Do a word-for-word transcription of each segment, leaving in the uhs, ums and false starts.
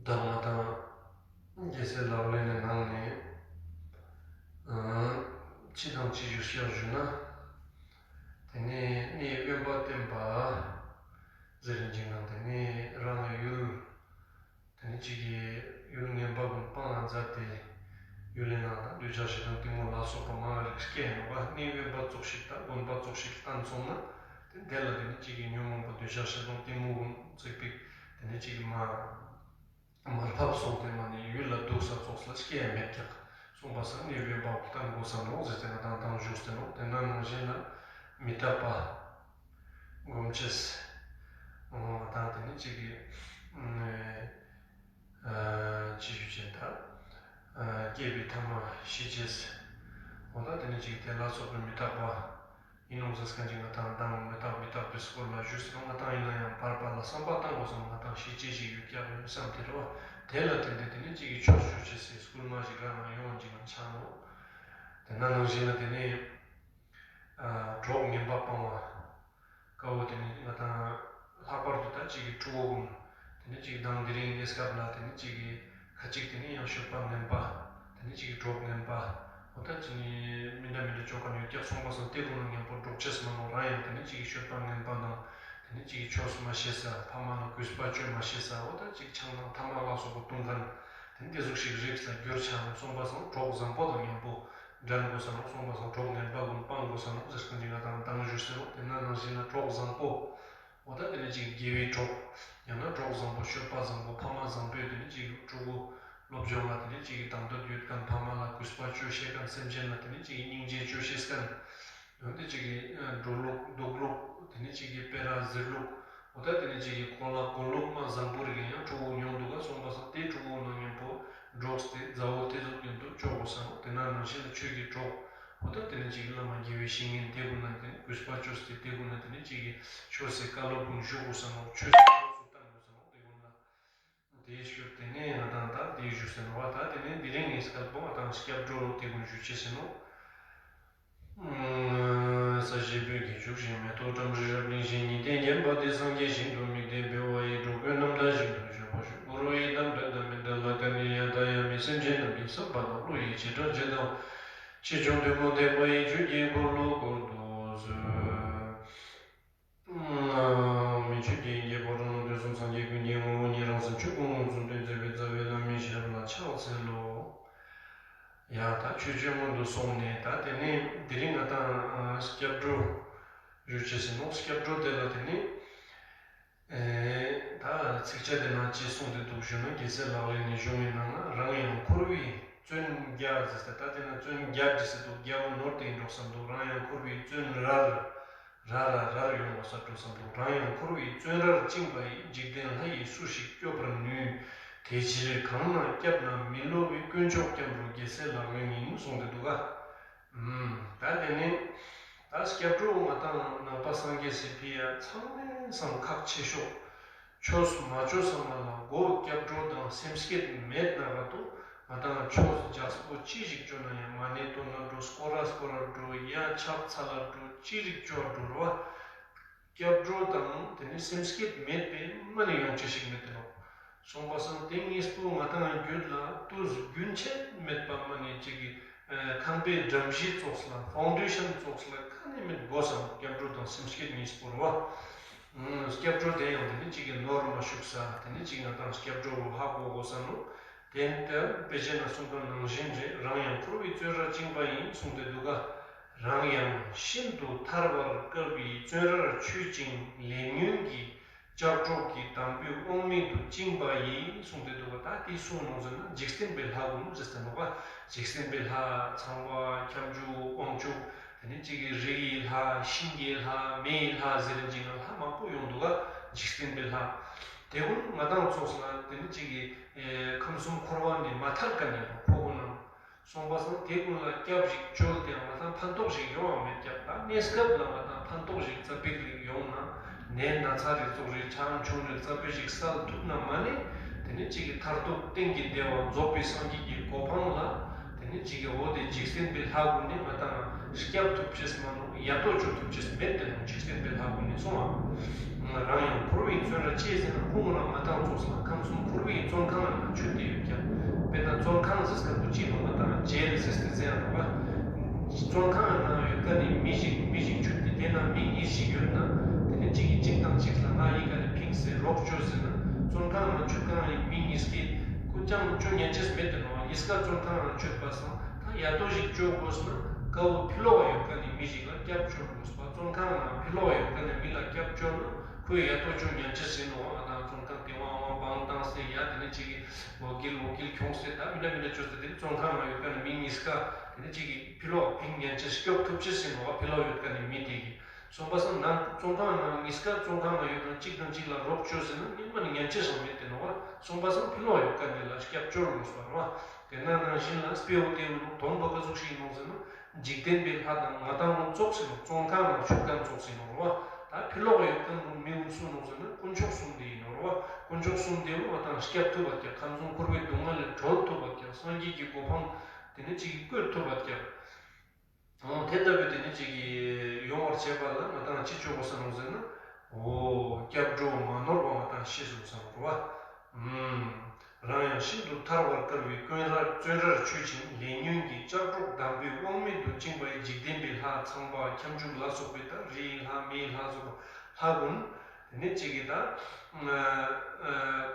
ད་ང་དང་རྒྱལ་སྲས་ལག་ལེན་གྱི་ནང་ནས་ཨ་སྤྱི་དང་སྤྱི་ཞུ་ཤེས་ཞུ་ན། དེ་ནས་གནས་དབེན་པ་བསྟེན་པ་ཟེར་རིན་ཅིག་ནང་དེ་ནས་རང་ཡུལ། དེ་ནས་གཅིག་གིས་ཡུལ་ངན་པ་ཀུན་སྤང་ལ་མཛད་དེ། ཡུལ་ལས་ནང་དང་འདོད་ཆགས་ཞེ་སྡང་གཏི་མུག་ལ་སོགས་པ་མང་རིགས་སྐྱེ་ཡོང་བ་གནས་དབེན་པ་ཙོགས་ཤིག་དང་དགོན་པ་ཙོགས་ཤིག་བསྟན་སོང་ན། དེ་དེ་ལ་དེ་ནས་གཅིག་གིས་ཉོན་མོངས་པ་འདོད་ཆགས་ཞེ་སྡང་གཏི་མུག་ཀུན་བརྩེགས་པའི་དེ་ནས་གཅིག་གིས་མ། མར་ཕབ་སོང་སྟེ་མ་ནི་ཡུལ་ལ་འདུག་ས་ཙོགས་ལ་སྐྱེ་ཡ་མེད་ཀྱག་གསུངས་པ་སང་གནས་དབེན་པ་བསྟན་དགོས་ས་ནོག་ཟེར་ཏེ་ང་དང་དང་བཞུགས་ཏེ་ནོག་དེ་ན་ནང་བཞིན་ལ་མི་རྟག་པ། སྒོམ་ཆེས། ང་དང་དེ་ནི་གཅིག་གི་ཅི་ཞུ་ཅན་ད། སྐྱེས་པའི་ཐ་མ་ཤི་ཅེས། འོ་ད་དེ་ནི་གཅིག་དེ་ལ་སོགས་པའི་མི་རྟག་པ། ཡིན་ནོ་ཟེར་མཁན་ཅིག་ང་དང་དང་མི་རྟག་མི་རྟག་པའི་སྐོར་ལ་ཞུས་སོང་། ང་དང་ཡིན་ན་ཡང་བར་བར་ལ་བསམ་པ་བཏང་དགོས་སོང་། ང་དང་ཤི་ཅེས་ཤིག་ཡོད་ཀྱག་ཡོད་བསམ་དེ་རེད་བ། དེ་ལ་བརྟེན་ཏེ་དེ་ནི་གཅིག་གི་ཆོས་ཞུ་ཅེས་སི་སྐུལ་མ་ཞིག་རང་ཡོང་ཅིག་ཆགས་ནོ། དེ་ན་ནང་བཞིན་ལ་དེ་ནི་གྲོགས་ངན་པ་སྤང་བ། དཀའ་བོ་དེ་ནི་ང་དང་ལྷག་པར་དུ་ད་གཅིག་གི་ཕྲུ་གུ་ཀུན། དེ་ནི་གཅིག་དང་དེ་རིང་གནས་སྐབས་ལ་དེ་ནི་གཅིག་གི་ཁ་ཅིག་དེ་ནི་ཡང་སྤྱོད་པ་ངན་པ། དེ་ནི་གཅིག་གི་གྲོགས་ངན་པ། འོ་ད་ཅི་ནི་མི་འདྲ་མི་འདྲ་ཅོ་ག་ནི་ཡོད་ཀྱག་གསུངས་པ་སང་དེ་ཀུན་ལ་ངན་པོ་སྒྲོག་ཅེས་མ་ནོ། རང་ཡང་དེ་ནི་གཅིག་གི་སྤྱོད་པ་ངན་པ་དང་། དེ་ནི་གཅིག་གི་ཆོས་མ་ཤེས་ས། ཕ་མ་ལ་གུས་པ་ཅོ་མ་ཤེས་ས། འོ་ད་གཅིག་ཆང་དང་ཐ་མག་ལ་སོགས་པ་བཏུང་མཁན། དེ་ནི་དེ་ཟུག་ཤིག་རིགས་ལ་གྱུར་ཆགས་ནོ་གསུངས་པ་སང་གྲོགས་བཟང་པོ་དང་ངན་པོ། འགྲན་དགོས་ས་ནོ་གསུངས་པ་སང་གྲོགས་ངན་པ་ཀུན་སྤང་དགོས་ས་ནོ་ཟེར་མཁན་ཅིག་ང་དང་དང་ཞུ་ཟེར་ནོ། དེ་ན་ནང་བཞིན་ལ་གྲོགས་བཟང་པོ། འོ་ད་དེ་ནི་གཅིག་དགེ་བའི་གྲོགས། ཡང་ན་གྲོགས་བཟང་པོ་སྤྱོད་པ་བཟང་པོ་ཕ་མ་བཟང་པོས་དེ་ནི་གཅིག་ཕྲུ་གུ་སློབ་སྦྱོང་ལ་དེ་ནི་གཅིག་གི་དང་དོད་ཡོད་མཁན་ཕ་མ་ལ་གུས་པ་ཅོ་ཤེས་མཁན་སེམས་ཅན་ལ་དེ་ནི་གཅིག་གི་སྙིང་རྗེ་ཅོ་ཤེས་མཁན། འོ་དེ་གཅིག་གི་འགྲོ་ལུགས་འདུག་ལུགས་དེ་ནི་གཅིག་གི་སྤེ་ར་གཟིགས་ལུགས། འོ་ད་དེ་ནི་གཅིག་གི་གོ་ལ་གོ་ལུགས་མ་བཟང་པོ་རིགས་ཡང་ཕྲུ་གུ་མྱོང་འདུག་ག་གསུངས་པ་སང་དེ་ཕྲུ་གུ་ནང་མཉམ་པོ་འགྲོགས་ཏེ་མཛའ་བོ་དེ་ཚོ་ཀུན་ཏུ་ཅོ་དགོས་ས་ནོ། དེ་ན་ནང་བཞིན་ལ་ཆོས་ཀྱི་གྲོགས། འོ་ད་དེ་ནི་གཅིག་བླ་མ་དགེ་བའི་བཤེས་གཉེན་དེ་ཀུན་ན་དེ་ནི་གུས་པ་ཅོས་ཏེ་དེ་ཀུན་ན་དེ་ནི་གཅིག་གི་ཆོས་སི་བཀའ་སློབ་ཀུན་ཞུ་དགོས་ས་ནོ། ཆོས་སི་གྲོགས་སུ་བཏང་དགོས་ས་ནོ། དེ་ཀུན་ལ་དེ་ཞུ་དེ་ནས་ང་དང་ད་དེ་ཞུ་ཟེར་ནོ་བ། ད་དེ་ནས་དེ་རིང་ངས་སྐལ་པོ་ང་དང་སྐྱབས་འགྲོ་དེ་ཀུན་ཞུ་ཅེས་ཟེར་ནོ། ས་གཞི་སྤོས་ཀྱིས་བྱུགས་ཤིང་མེ་ཏོག་ཁྲམ་རིལ་རབ་བརླིང་ཞིང་། ཉི་སྟེང་བརྒྱན་པ་དེ་སངས་རྒྱས་ཞིང་དུ་དམིགས་ཏེ་འབུལ་བ་ཡི་འགྲོ་ཀུན་རྣམ་དག་ཞིང་དུ་བཞུགས་པར་ཤོག །གུ་རུ་ཡི་དམ་དོན་དང་མི་འབྲལ་བ་ཀ་ནི་ཡ་ད་ཡ་མི་སེམས་ཅན་རྣམས་ཀྱི་བསམ་པ་རྣམས་བློ་ཡིས་ཇི་ལྟར་བྱེད་དམ། ཆེ་ཆུང་ཐུན་མོང་ཐེག་པ་ཡི་ཆོས་ཀྱི་འཁོར་ལོ་བསྐོར་དུ་གསོལ། མི་ཆོས་རྒྱལ་བའི་རྒྱལ་པོ་རང་ལུགས་དུས་གསུམ་སངས་རྒྱས་ཀུན་གྱི་ངོ་བོ་ཉིད་རང་སེམས་ཆོས་སྐུ་མངོན་སུམ་དུ་མཛད་པའི་རྩ་བའི་བླ་མའི་ཞབས་ལ་ཕྱག་འཚལ་ལོ། ཡ་ད་ཆོས་སྤྱོད་སྔོན་དུ་སོང་ནས་ད་དེ་ནས་དེ་རིང་ང་དང་སྐྱབས་འགྲོ་ཞུ་ཅེས་ཟེར་ནོ། སྐྱབས་འགྲོ་དེ་ལ་དེ་ནས་ཨེ་ད་ཚིགས་བཅད་དེ་ན་ཅི་གསུངས་ཏེ་འདུག་ཞུ་ན། རྒྱལ་སྲས་ལག་ལེན་ནས་གཞུང་གི་ནང་ན་རང་ཡང་འཁོར་བའི་བཙོན་རྒྱ་ཟེར་ཏེ་ད་དེ་ན་བཙོན་རྒྱ་ཟེར་ཏེ་འདུག་རྒྱ་བོ་ནོར་ཏེ་ཡིན་འགྲོ་བསམ་འདུག་རང་ཡང་འཁོར་བའི་བཙོན་རར་ར་ར་རར་ཡོང་བ་ས་འགྲོ་བསམ་འདུག་རང་ཡང་འཁོར་བའི་བཙོན་རར་བཅིངས་པ་ཡི། འཇིག་རྟེན་ལྷ་ཡིས་སུ་ཞིག་སྐྱོབ་པར་ནུས། དེ་ཕྱིར་གང་ན་སྐྱབས་ན་མི་བསླུ་བའི། དཀོན་མཆོག་སྐྱབས་འགྲོ་རྒྱལ་སྲས་ལག་ལེན་ཡིན་གསུངས་ཏེ་འདུག་ག་ད་དེ་ནི་ད་སྐྱབས་འགྲོ་ང་དང་ནང་པ་སངས་རྒྱས་སི་ཕི་ཡ་ཚང་མའི་སང་ཁག་ཆེ་ཤོས། ཆོས་མ་ཆོས་ས་མ་ལ་མགོ་སྐྱབས་འགྲོ་དང་སེམས་བསྐྱེད་མེད་ན་ག་དུ་ང་དང་ཆོས་རྒྱགས་པོ་ཅི་ཞིག་བཅོ་ན་ཡང་མ་ཎི་བཏོན་ན་འགྲོ། སྐོར་ར་སྐོར་ར་འགྲོ། ཡ་ཕྱག་འཚལ་ལ་འགྲོ། ཅི་རིགས་བཅོ་འགྲོ་ར་བ། སྐྱབས་འགྲོ་དང་དེ་ནི་སེམས་བསྐྱེད་མེད་པའི་མ་ནི་ཡོང་ཆེ་ཞིག་མེད་དེ་ནོ། གསུངས་པ་སང་དེ་དངོས་པོ་ང་དང་རྒྱུད་ལ་དུས་རྒྱུན་ཆད་མེད་པ་མ་ནི་གཅིག་གི་ཁང་པའི་འགྲམ་གཞི་ཙོགས་ལ་ཕའུན་ཌེ་ཤན་ཙོགས་ལ་ཁ་ནས་མེད་དགོས་སམ། སྐྱབས་འགྲོ་དང་སེམས་བསྐྱེད་གཉིས་པོ་རེད་བ། སྐྱབས་འགྲོ་དེ་ཡང་དེ་ནི་གཅིག་གི་ནོར་མ་ཞུགས་ས་དེ་ནི་གཅིག་ང་དང་སྐྱབས་འགྲོ་བོ་ཧ་གོ་དགོས་ས་ནོ། དེ་ལྟར་དཔེ་ཆ་ན་གསུངས་པ་ནང་བཞིན་རེད། རང་ཡང་འཁོར་བའི་བཙོན་རར་བཅིངས་པ་ཡིན་གསུངས་ཏེ་འདུག་ག་རང་ཡང་ཤིན་ཏུ་ཐར་བར་དཀའ་བའི་བཙོན་རར་ཆུད་ཅིང་ལས་ཉོན་གྱི་ལྕགས་སྒྲོག་གིས་དམ་པོའི་དབང་མེད་དུ་བཅིངས་པ་ཡིན་གསུངས་ཏེ་འདུག་ག་ད་དེ་གསུངས་ནོ་ཟེར་ན་འཇིག་རྟེན་པའི་ལྷ་ཀུན་ཟེར་ཏེ་ནོ་ག་འཇིག་རྟེན་པའི་ལྷ་ཚངས་པ་ཁྱབ་འཇུག་དབང་ཕྱུག་དེ་ནི་གཅིག་གི་རི་ཡི་ལྷ། ཤིང་གི་ལྷ། མེ་ཡི་ལྷ་ཟེར་རིན་གྱི་ང་ལྷ་མང་པོ་ཡོང་འདུག་ག་འཇིག་རྟེན་པའི་ལྷ། དེ་ཀུན་ང་དང་ཚོགས་ལ་དེ་ནི་གཅིག་གི་ཨེ་ཁམས་གསུམ་འཁོར་བ་ནས་མ་ཐར་མཁན་ཡིན་ནོ་ཁོ་ཀུན་ནང་། གསུངས་པ་སང་དེ་ཀུན་ལ་སྐྱབས་ཤིག་བཅོལ་ཏེ་ང་དང་ཕན་ཐོགས་ཤིག་ཡོང་བ་མེད་ཀྱང་ད་གནས་སྐབས་ལ་ང་དང་ཕན་ཐོགས་ཤིག་རྩ་བིག་རིག་ཡོང་ན། ནད་ན་ཚ་རིགས་ཙོགས་རིགས་ཆང་ཆུང་རིགས་རྩ་བིག་ཞིག་སལ་ཐུབ་ན་མ་ནི། དེ་ནི་གཅིག་གི་མཐར་ཐུག་གཏན་གྱི་བདེ་བ་རྫོགས་པའི་སངས་རྒྱས་ཀྱི་གོ་འཕང་ལ། དེ་ནི་གཅིག་གི་འོ་དེ་འཇིག་རྟེན་པའི་ལྷ་ཀུན་ནི་ང་དང་སྐྱབས་ཐུབ་ཅེས་མ་ནོ་ཡ་ཏོ་ཅོ་ཐུབ་ཅེས་མེད་དེ་ནོ་འཇིག་རྟེན་པའི་ལྷ་ཀུན་ནི་གསུངས་པ། རང་ཡང་འཁོར་བའི་བཙོན་རར་སྐྱེས་ཟེར་ན་ཁོང་རང་ང་དང་ཚོགས་ལ་ཁམས་གསུམ་འཁོར་བའི་ བཙོན་ཁང་ནང་ཆུད་དེ་ཡོད་ཀྱང་། དཔེར་ན་བཙོན་ཁང་ཟེར་སྐབས་སུ་ཅི་ནོར་བ་དང་ཇེལ་ཟེར་ཏེ་ཟེར་ཡང་ནོར་བ། བཙོན་ཁང་ནང་ཡོད་མཁན་ནི་མི་ཞིག་མི་ཞིག་ཆུད་དེ་དེ་ན་མི་གཉིས་ཤིག་ཡོད་ན། དེ་ནི་གཅིག་གིས་གཅིག་དང་གཅིག་ལ་ང་ཡི་ག་ནས་ཕིང་ཟེར་རོགས་བྱོས་ཟེར་ན། བཙོན་ཁང་ནང་ཆུད་མཁན་ནི་མི་གཉིས་ཀས་ཀུན་ཀྱང་ཅུང་ཉན་ཅེས་མེད་དེ་ནོར་བ། གཉིས་ཀ་བཙོན་ཁང་ནང་ཆུད་པ་སང་ད་ཡ་ཏོ་ཞིག་བཅོ་དགོས་ན་དཀའ་བོ་ཕི་ལོགས་ཡོད་མཁན་ནི་མི་ཞིག་ལ་སྐྱབས་བཅོལ་དགོས་པ། བཙོན་ཁང་ནང་ཕི་ལོགས་ཡོད་མཁན་ནི་མི་ལ་སྐྱབས་བཅོལ་ན། ཁོས་ཡ་ཏོ་ཅུང་ཉན་ཅེས་ཟིན་ནོ། ང་དང་བཙོན་ཁང་དེ་དབང་དབང་བང་བཏང་སྟེ་ཡ་དེ་ནི་གཅིག་གིས་འོ་སྐྱིལ་འོ་སྐྱིལ་ཁྱོངས་སྟེ་ད་མི་འདྲ་མི་འདྲ་བཅོས་ཏེ་དེ་ནི་བཙོན་ཁང་ནང་ཡོད་མཁན་ནི་མི་གཉིས་ཀ་དེ་ནི་གཅིག་གིས་ཕི་ལོགས་ཕིང་ཉན་ཅེས་སྐྱོབ་ཐུབ་ཅེས་ཟིན་ནོ། ཕི་ལོགས་ཡོད་མཁན་ནི་མི་དེ་གིས། སོང་པ་སང་ནང་བཙོན་ཁང་ནང་གཉིས་ཀ་བཙོན་ཁང་ནང་ཡོད་མཁན་གཅིག་དང་གཅིག་ལ་རོགས་བྱོས་ཟེར་ན་སྙིང་མ་ནི་ཉན་ཅེས་སང་མེད་དེ་ནོ་བ། སོང་པ་སང་ཕི་ལོགས་ཡོད་མཁན་དེ་ལ་སྐྱབས་བཅོལ་དགོས་པ་རེད་བ། དེ་ན་ནང་བཞིན་ལ་སྤེའུ་ཏེའུ་ནོ་དོན་པ་ག་ཟུག་ཞིག་ནོ་ཟེར་ན། འཇིག་རྟེན་པའི་ལྷ་དང་ང་དང་ནོ་ཙོགས་ཟེར་ནོ། བཙོན་ཁང་ནང་ཆུད་མཁན་ཙོགས་ཟེར་ནོ་རེད་བ། ད་ཕི་ལོགས་ཡོད་མཁན་ནོ་མི་འུ་སུ་ནོ་ཟེར་ན་དཀོན་མཆོག་གསུམ་དེ་ཡིན་ནོ་རེད་བ། དཀོན་མཆོག་གསུམ་དེ་བོ་ང་དང་སྐྱབས་ཐུབ་པ་ཀྱང་། ཁམས་གསུམ་འཁོར་བའི་སྡུག་བསྔལ་ལས་གྲོལ་ཐུབ་པ་ཀྱང་། སངས་རྒྱས་ཀྱི་གོ་འཕང་དེ་ནི་གཅིག་གིས་བཀོད་ཐུབ་པ་ཀྱང་། འོ་དེ་ལྟ་བུའི་དེ་ནི་གཅིག་གིས་ཡོང་བར་བྱེད་པ་ལ་ང་དང་ཅི་བཅོ་དགོས་ས་ནོ་ཟེར་ན། འོ་སྐྱབས་འགྲོ་མ་ནོར་བ་ང་དང་ཤེས་དགོས་ས་ནོ་རེད་བ། ཨུམ། རང་ཡང་ཤིན་ཏུ་ཐར་བར་དཀའ་བའི་བཙོན་རར་བཙོན་རར་ཆུད་ཅིང་ལས་ཉོན་གྱི་ལྕགས་སྒྲོག་འདམ་བུས་དབང་མེད་དུ་བཅིངས་པའི་འཇིག་རྟེན་པའི་ལྷ་ཚངས་པ་ཁྱབ་འཇུག་ལ་སོགས་པའི་ད་རིའི་ལྷ་མིའི་ལྷ་སོགས་པ་ལྷ་ཀུན། དེ་ནི་གཅིག་གིས་ད།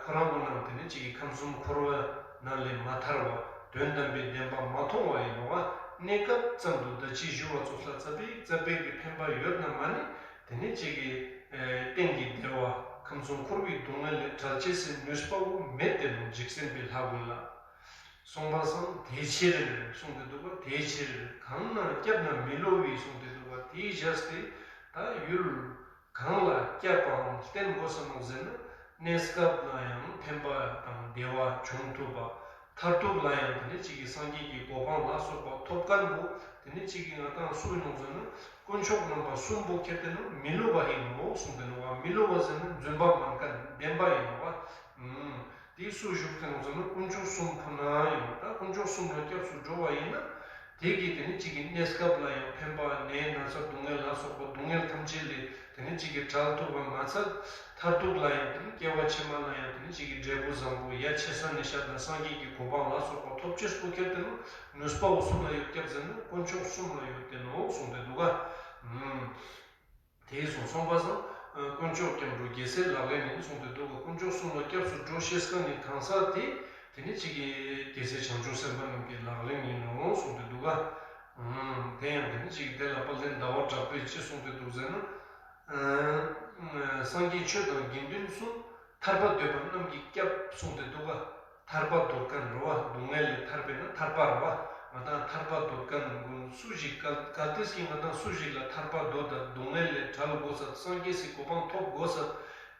ཁོ་རང་ཀུན་ནང་དེ་ནི་གཅིག་གིས་ཁམས་གསུམ་འཁོར་བ་ནང་ལས་མ་ཐར་བ། དོན་དམ་པའི་བདེན་པ་མ་མཐོང་བ་ཡིན་ནོ་བ། གནས་སྐབས་ཙམ་དུ་ད་ཅི་ཞུ་བ་ཙོགས་ལ་ཙ་པིག་ཙ་པིག་གི་ཕན་པ་ཡོད་ན་མ་ནི། དེ་ནི་གཅིག་གིས་གཏན་གྱི་བདེ་བ་ཁམས་གསུམ་འཁོར་བའི་སྡུག་བསྔལ་ལས་བྲལ་ཅེས་སི་ནུས་པ་བོ་མེད་དེ་ནོ། འཇིག་རྟེན་པའི་ལྷ་ཀུན་ལ། སོང་པ་སང་དེའི་ཕྱིར་གསུངས་ཏེ་འདུག་པ། དེའི་ཕྱིར་གང་ན་སྐྱབས་ན་མི་བསླུ་བའི་གསུངས་ཏེ་འདུག་པ། དེའི་བཞག་སྟེ་ད་ཡུལ་གང་ལ་སྐྱབས་པའང་བསྟེན་དགོས་ས་ནོ་ཟེར་ན། གནས་སྐབས་ལ་ཡང་ཕན་པ་དང་བདེ་བ་འབྱུང་ཐུབ་པ། མཐར་ཐུག་ལ་ཡང་དེ་ནི་གཅིག་གིས་སངས་རྒྱས་ཀྱི་གོ་འཕང་ལ་སོགས་པ་ཐོབ་མཁན་པོ་དེ་ནི་གཅིག་གིས་ང་དང་སུ་ཡིན་ནོ་ཟེར་ན། དཀོན་མཆོག་རྣམ་པ་གསུམ་པོ་ཁྱེར་ཏེ་ནི་མི་བསླུ་བ་ཡིན་ནོ་གསུངས་ཏེ་ནོ་བ། མི་བསླུ་བ་ཟེར་ན་རྫུན་པ་མིན་མཁན་བདེན་པ་ཡིན་ནོ་བ། ཨུམ། དེ་སུ་བཞུགས་ཏེ་ནོ་ཟེར་ན་དཀོན་མཆོག་གསུམ་ཁོ་ན་ཡིན་ནོ། ད་དཀོན་མཆོག་གསུམ་ལ་སྐྱབས་སུ་འགྲོ་བ་ཡིན་ན། དེ་གིས་དེ་ནི་གཅིག་གིས་གནས་སྐབས་ལ་ཡང་ཕན་པ། ནད་ན་ཚ་སྡུག་བསྔལ་ལ་སོགས་པ་སྡུག་བསྔལ་ཐམས་ཅད་ལས་དེ་ནི་གཅིག་གིས་བྲལ་ཐུབ་པ་མ་ཚད། མཐར་ཐུག་ལ་ཡང་དེ་ནི་སྐྱེ་བ་ཕྱི་མ་ལ་ཡང་དེ་ནི་གཅིག་གིས་འབྲས་བུ་བཟང་པོ་ཡ་ཆེ་ས་ནས་ཤར་དང་སངས་རྒྱས་ཀྱི་གོ་འཕང་ལ་སོགས་པ་ཐོབ་ཅེས་པོ་ཁྱེར་ཏེ་ནི་ནུས་པ་བོ་སུ་ལ་ཡོད་སྐྱབས་ཟེར་ན་དཀོན་མཆོག་གསུམ་ལ་ཡོད་དེ་ནོ་གསུངས་ཏེ་འདུག་ག། ཨུམ། དེས་གསུངས། སོང་པ་སང་དཀོན་མཆོག་སྐྱབས་འགྲོ་རྒྱལ་སྲས་ལག་ལེན་ཡིན་གསུངས་ཏེ་འདུག་ག། དཀོན་མཆོག་གསུམ་ལ་སྐྱབས་སུ་འགྲོ་ཤེས་མཁན་ནི་གང་ཟག་དེ་དེ་ནི་གཅིག་གིས་རྒྱལ་སྲས་བྱང་ཆུབ་སེམས་དཔའ་རྣམས་ཀྱི་ལག་ལེན་ཡིན་ནོ་གསུངས་ཏེ་འདུག་ག། ཨུམ། དེ་ཡང་དེ་ནི་གཅིག་གིས་དེ་ལ་དཔལ་ལྡན་ཟླ་བ་གྲགས་པས་ཅི་གསུངས་ཏེ་འདུག་ཟེར་ན། ཨུམ། སངས་རྒྱས་ཆོས་དང་དགེ་འདུན་གསུམ། ཐར་པ་འདོད་པ་རྣམས་ཀྱི་སྐྱབས་གསུངས་ཏེ་འདུག་ག། ཐར་པ་འདོད་མཁན་རེད་བ། སྡུག་བསྔལ་ལས་ཐར་པས་ན་ཐར་པ་རེད་བ། ང་དང་ཐར་པ་འདོད་མཁན་ཀུན་སུ་ཞིག་ག་གལ་ཏེ་ཞིག་ང་དང་སུ་ཞིག་ལ་ཐར་པ་འདོད་དང་སྡུག་བསྔལ་ལས་བྲལ་དགོས་ས། སངས་རྒྱས་སི་གོ་འཕང་ཐོབ་དགོས་ས།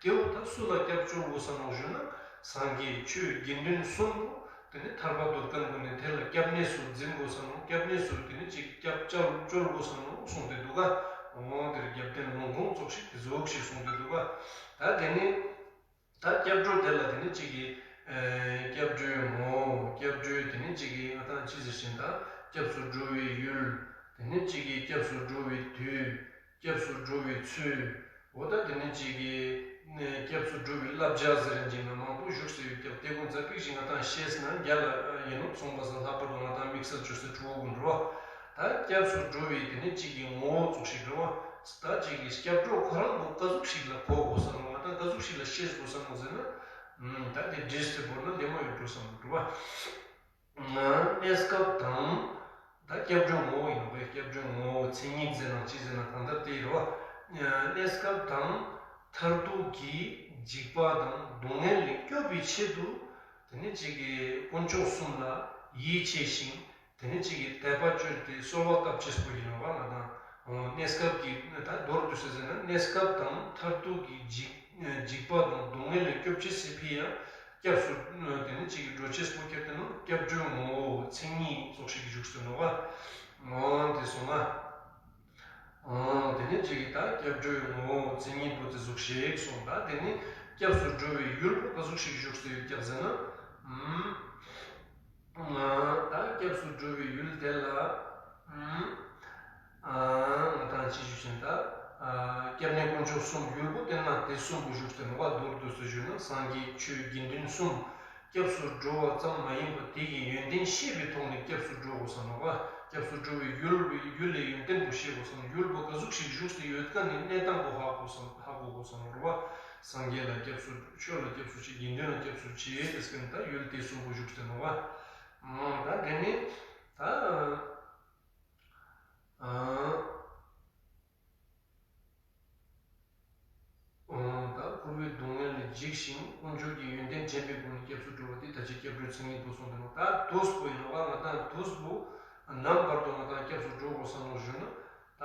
དེ་བོ་ད་སུ་ལ་སྐྱབས་བཅོལ་དགོས་ས་ནོ་ཞུ་ན། སངས་རྒྱས་ཆོས་དགེ་འདུན་གསུམ་པོ་དེ་ནི་ཐར་པ་འདོད་མཁན་ཀུན་ནི་དེ་ལ་སྐྱབས་གནས་སུ་འཛིན་དགོས་ས་ནོ། སྐྱབས་གནས་སུ་དེ་ནི་ཅིག་སྐྱབས་བཅོལ་བཅོལ་དགོས་ས་ནོ་གསུངས་ཏེ་འདུག་ག། འོ་དེར་རྒྱབ་རྟེན་ལུང་ཁུངས་ཙོགས་ཤིག་དེ་ཟུག་ཤིག་གསུངས་ཏེ་འདུག་ག། ད་དེ་ནི། ད་སྐྱབས་འགྲོ་དེ་ལ་དེ་ནི་གཅིག་གིས། ཨེ། སྐྱབས་འགྲོའི་ངོ་བོ། སྐྱབས་འགྲོའི་དེ་ནི་གཅིག་གིས་ང་དང་ཅི་ཟེར་ཞིང་ད། སྐྱབས་སུ་འགྲོ་བའི་ཡུལ། དེ་ནི་གཅིག་གིས་སྐྱབས་སུ་འགྲོ་བའི་དུས། སྐྱབས་སུ་འགྲོ་བའི་ཚུལ། འོ་ད་དེ་ནི་གཅིག་གིས། ཨེ། སྐྱབས་སུ་འགྲོ་བའི་བསླབ་བྱ་ཟེར་གྱིན་ན་མང་པོ་བཞུགས་སེ་ཡོད་ཀྱང་དེ་ཀུན་ཙ་པིག་ཞིག་ང་དང་ཤེས་ན་རྒྱ་ལ་ཡིན་ནོ། སོང་པ་སང་ལྷག་པར་དུ་ང་དང་དམིགས་བསལ་བཅོས་སའི་ཕྲུ་གུ་ཀུན་འགྲོ་བ། ད་སྐྱབས་སུ་འགྲོ་བའི་དེ་ནི་གཅིག་གི་ངོ་བོ་ཙོགས་ཤིག་རེད་བ། ད་གཅིག་གི་སྐྱབས་འགྲོ་ཁོ་རང་ཚོ་ག་ཟུག་ཞིག་ལ་གོ་དགོས་ས་ནོ། ང་དང་ག་ཟུག་ཞིག་ལ་ཤེས་དགོས་ས་ནོ་ཟེར་ན། ཨུམ། ད་དེ་བྲིས་ཏེ་བོར་ན་བདེ་མོ་ཡོད་འགྲོ་བསམ་འདུག་བ། གནས་སྐབས་དང་། ད་སྐྱབས་འགྲོའི་ངོ་བོ་ཡིན་ནོ། སྐྱབས་འགྲོའི་ངོ་བོ་མཚན་ཉིད་ཟེར་ན་ཅི་ཟེར་ན་གང་ལྟར་དེ་ཡིན་རོ། གནས་སྐབས་དང་མཐར་ཐུག་གི་འཇིགས་པ་དང་སྡུག་བསྔལ་ལས་སྐྱོབ་པའི་ཆེད་དུ། དེ་ནི་གཅིག་གི་དཀོན་མཆོག་གསུམ་ལ་ཡིད་ཆེས་ཤིང་། དེ་ནི་གཅིག་གིས་དད་པ་བཅོལ་ཏེ་གསོལ་བ་བཏབ་ཅེས་པོ་ཡིན་ནོ་བ། ང་དང་། འོ། གནས་སྐབས་ཀྱི་ད་མདོར་བསྡུས་ཟེར་ན་གནས་སྐབས་དང་མཐར་ཐུག་གི་འཇིགས་འཇིགས་པ་དང་སྡུག་བསྔལ་ལས་སྐྱོབ་ཅེས་སི་ཕི་ཡ། སྐྱབས་སུ་དེ་ནི་གཅིག་གིས་འགྲོ་ཅེས་པོ་ཁྱེར་ཏེ་ནི་སྐྱབས་འགྲོའི་ངོ་བོ་མཚན་ཉིད་ཙོགས་ཤིག་བཞུགས་སུ་ནོ་བ། འོ་དེ་སོང་ང་། འོ་དེ་ནི་གཅིག་གིས་ད་སྐྱབས་འགྲོའི་ངོ་བོ་མཚན་ཉིད་པོ་དེ་ཟུག་ཤིག་སོང་། ད་དེ་ནི་སྐྱབས་སུ་འགྲོ་བའི་ཡུལ་པོ་ག་ཟུག་ཤིག་བཞུགས་སུ་ཡོད་ཀྱག་ཟེར་ན། ཨུམ། ད་སྐྱབས་སུ་འགྲོ་བའི་ཡུལ་དེ་ལ། ཨུམ། ང་དང་ཅི་ཞུ་ཞིང་ད། སྐྱབས་གནས་དཀོན་མཆོག་གསུམ་ཡུལ་པོ་དེ་ན་དེ་གསུམ་པོ་བཞུགས་ཏེ་ནོ་བ། མདོར་བསྡུས་སུ་ཞུས་ན་སངས་རྒྱས་ཆོས་དགེ་འདུན་གསུམ། སྐྱབས་སུ་འགྲོ་བ་ཙམ་མ་ཡིན་པར་དེ་གི་ཡོན་ཏན་ཤེས་པའི་ཐོག་ནས་སྐྱབས་སུ་འགྲོ་དགོས་ས་ནོ་ག་སྐྱབས་སུ་འགྲོ་བའི་ཡུལ་བའི་ཡུལ་ལས་ཡོན་ཏན་པོ་ཤེས་དགོས་ས་ནོ། ཡུལ་པོ་ག་ཟུག་ཞིག་བཞུགས་སུ་ཡོད་ཀ་ནི་གནས་སྟངས་པོ་ཧ་གོ་ས་ཧ་གོ་དགོས་ས་ནོ་ར་བ། སངས་རྒྱས་ལ་སྐྱབས་སུ་ཆོས་ལ་སྐྱབས་སུ་མཆི་དགེ་འདུན་ལ་སྐྱབས་སུ་མཆི་དེ་སྐད་ད་ཡུལ་དེ་གསུམ་པོ་བཞུགས་ཏེ་ནོ་ག་ད་དེ་ནི་ད། ཨང་། ཨང་། ད་འཁོར་བའི་སྡུག་བསྔལ་ལས་འཇིགས་ཤིང་དཀོན་མཆོག་གི་ཡོན་ཏན་དྲན་པའི་སྒོ་ནས་སྐྱབས་སུ་འགྲོ་བ་འདི་ད་ཅི་སྐྱབས་འགྲོའི་མཚན་ཉིད་དུ་གསུངས་ཏེ་ནོ། ད་དུས་པོ་ཡིན་ནོ་ག་ང་དང་དུས་པོ་ནམ་བར་དུ་ང་དང་སྐྱབས་སུ་འགྲོ་དགོས་ས་ནོ་ཞུ་ན། ད་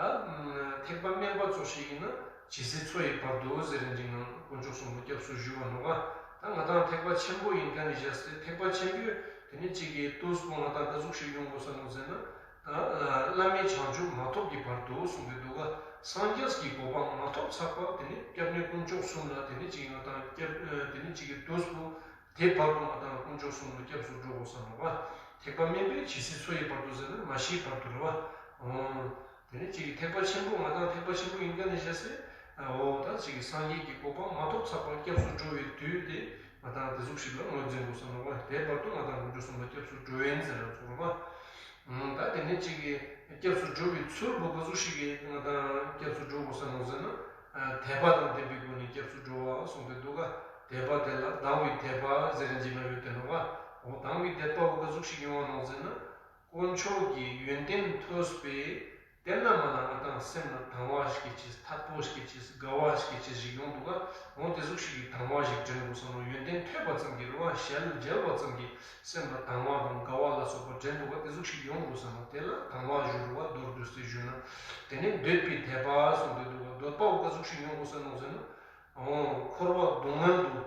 ཐེག་པ་དམན་པ་ཚོ་ཞིག་ཡིན་ན་ཇི་སྲིད་འཚོ་ཡི་བར་དུ་ཟེར་རིན་ཅིག་ནང་དཀོན་མཆོག་གསུམ་ལ་སྐྱབས་སུ་ཞུ་བ་ནོ་ག་ད་ང་དང་ཐེག་པ་ཆེན་པོ་ཡིན་ཀ་ནི་བཞག་སྟེ་ཐེག་པ་ཆེན་པོས་དེ་ནི་གཅིག་གི་དུས་པོ་ང་དང་ད་གཟུགས་ཤིག་ཡོང་དགོས་ས་ནོ་ཟེར་ན། ད་བླ་མེད་བྱང་ཆུབ་མ་ཐོབ་ཀྱི་བར་དུ་གསུངས་ཏེ་འདུག་ག་སངས་རྒྱས་ཀྱི་གོ་འཕང་མ་ཐོབ་ཚག་པ་དེ་ནི་སྐྱབས་གནས་དཀོན་མཆོག་གསུམ་ལ་དེ་ནི་གཅིག་ང་དང་སྐྱབས་དེ་ནི་གཅིག་གི་དུས་པོ་དེ་བར་དུ་ང་དང་དཀོན་མཆོག་གསུམ་ལ་སྐྱབས་སུ་འགྲོ་དགོས་ས་ནོ་ག་ཐེག་པ་དམན་པས་ཇི་སྲིད་འཚོ་ཡི་བར་དུ་ཟེར་ན་མ་ཤིའི་བར་དུ་རེད་བ། འོང་། དེ་ནས་གཅིག་གི་ཐེག་པ་ཆེན་པོ་ང་དང་ཐེག་པ་ཆེན་པོ་ཡིན་ཀ་ནས་བཤད་སྲིད། འོ་ད་གཅིག་གི་སངས་རྒྱས་ཀྱི་གོ་འཕང་མ་ཐོབ་ཚག་པར་སྐྱབས་སུ་འགྲོ་བའི་དུས་དེ་ང་དང་དེ་ཟུག་ཞིག་ལ་ངོས་འཛིན་དགོས་ས་ནོ་བ། དེ་བར་དུ་ང་དང་དཀོན་མཆོག་གསུམ་ལ་སྐྱབས་སུ་འགྲོ་ཡིན་ཟེར་ར་ཚོར་བ། ད་དེ་ནས་གཅིག་གི་སྐྱབས་སུ་འགྲོ་བའི་ཚུལ་བོ་ག་ཟུག་ཞིག་གི་ང་དང་སྐྱབས་སུ་འགྲོ་དགོས་ས་ནོ་ཟེར་ན། དད་པ་དང་ལྡན་པའི་སྒོ་ནས་སྐྱབས་སུ་འགྲོ་བ་གསུངས་ཏེ་འདུག་ག་དད་པ་དེ་ལ་སྡང་བའི་དད་པ་ཟེར་རིན་ཅིག་མ་ཡོད་དེ་ནོ་བ། འོ་སྡང་བའི་དད་པ་བོ་ག་ཟུག་ཞིག་ཡོང་བ་ནོ་ཟེར་ན། དཀོན་མཆོག་གི་ཡོན་ཏན་ཐོས་པས་དེ་ན་མ་ན་ང་དང་སེམས་ལ་དང་བ་སྐྱེ་ཅེས་ཐད་པོ་སྐྱེ་ཅེས་དགའ་བ་སྐྱེ་ཅེས་ཞིག་ཡོང་འདུག་ག་འོ་དེ་ཟུག་ཞིག་གི་དང་བ་ཞིག་དྲན་དགོས་ས་ནོ། ཡོན་ཏན་ཐོས་པ་ཙམ་གྱིས་རེད་བ། ཞལ་མཇལ་བ་ཙམ་གྱིས་སེམས་ལ་དང་བ་དང་དགའ་བ་ལ་སོགས་པ་དྲན་འདུག་ག་དེ་ཟུག་ཞིག་ཡོང་དགོས་ས་ནོ། དེ་ལ་དང་བ་ཞུ་རེད་བ། མདོར་བསྡུས་ཏེ་ཞུས་ན། དེ་ནས་འདོད་པའི་དད་པ་གསུངས་ཏེ་འདུག་ག་འདོད་པ་བོ་ག་ཟུག་ཞིག་ཡོང་དགོས་ས་ནོ་ཟེར་ན། འོ་འཁོར་བ་སྡུག་བསྔལ་དུ།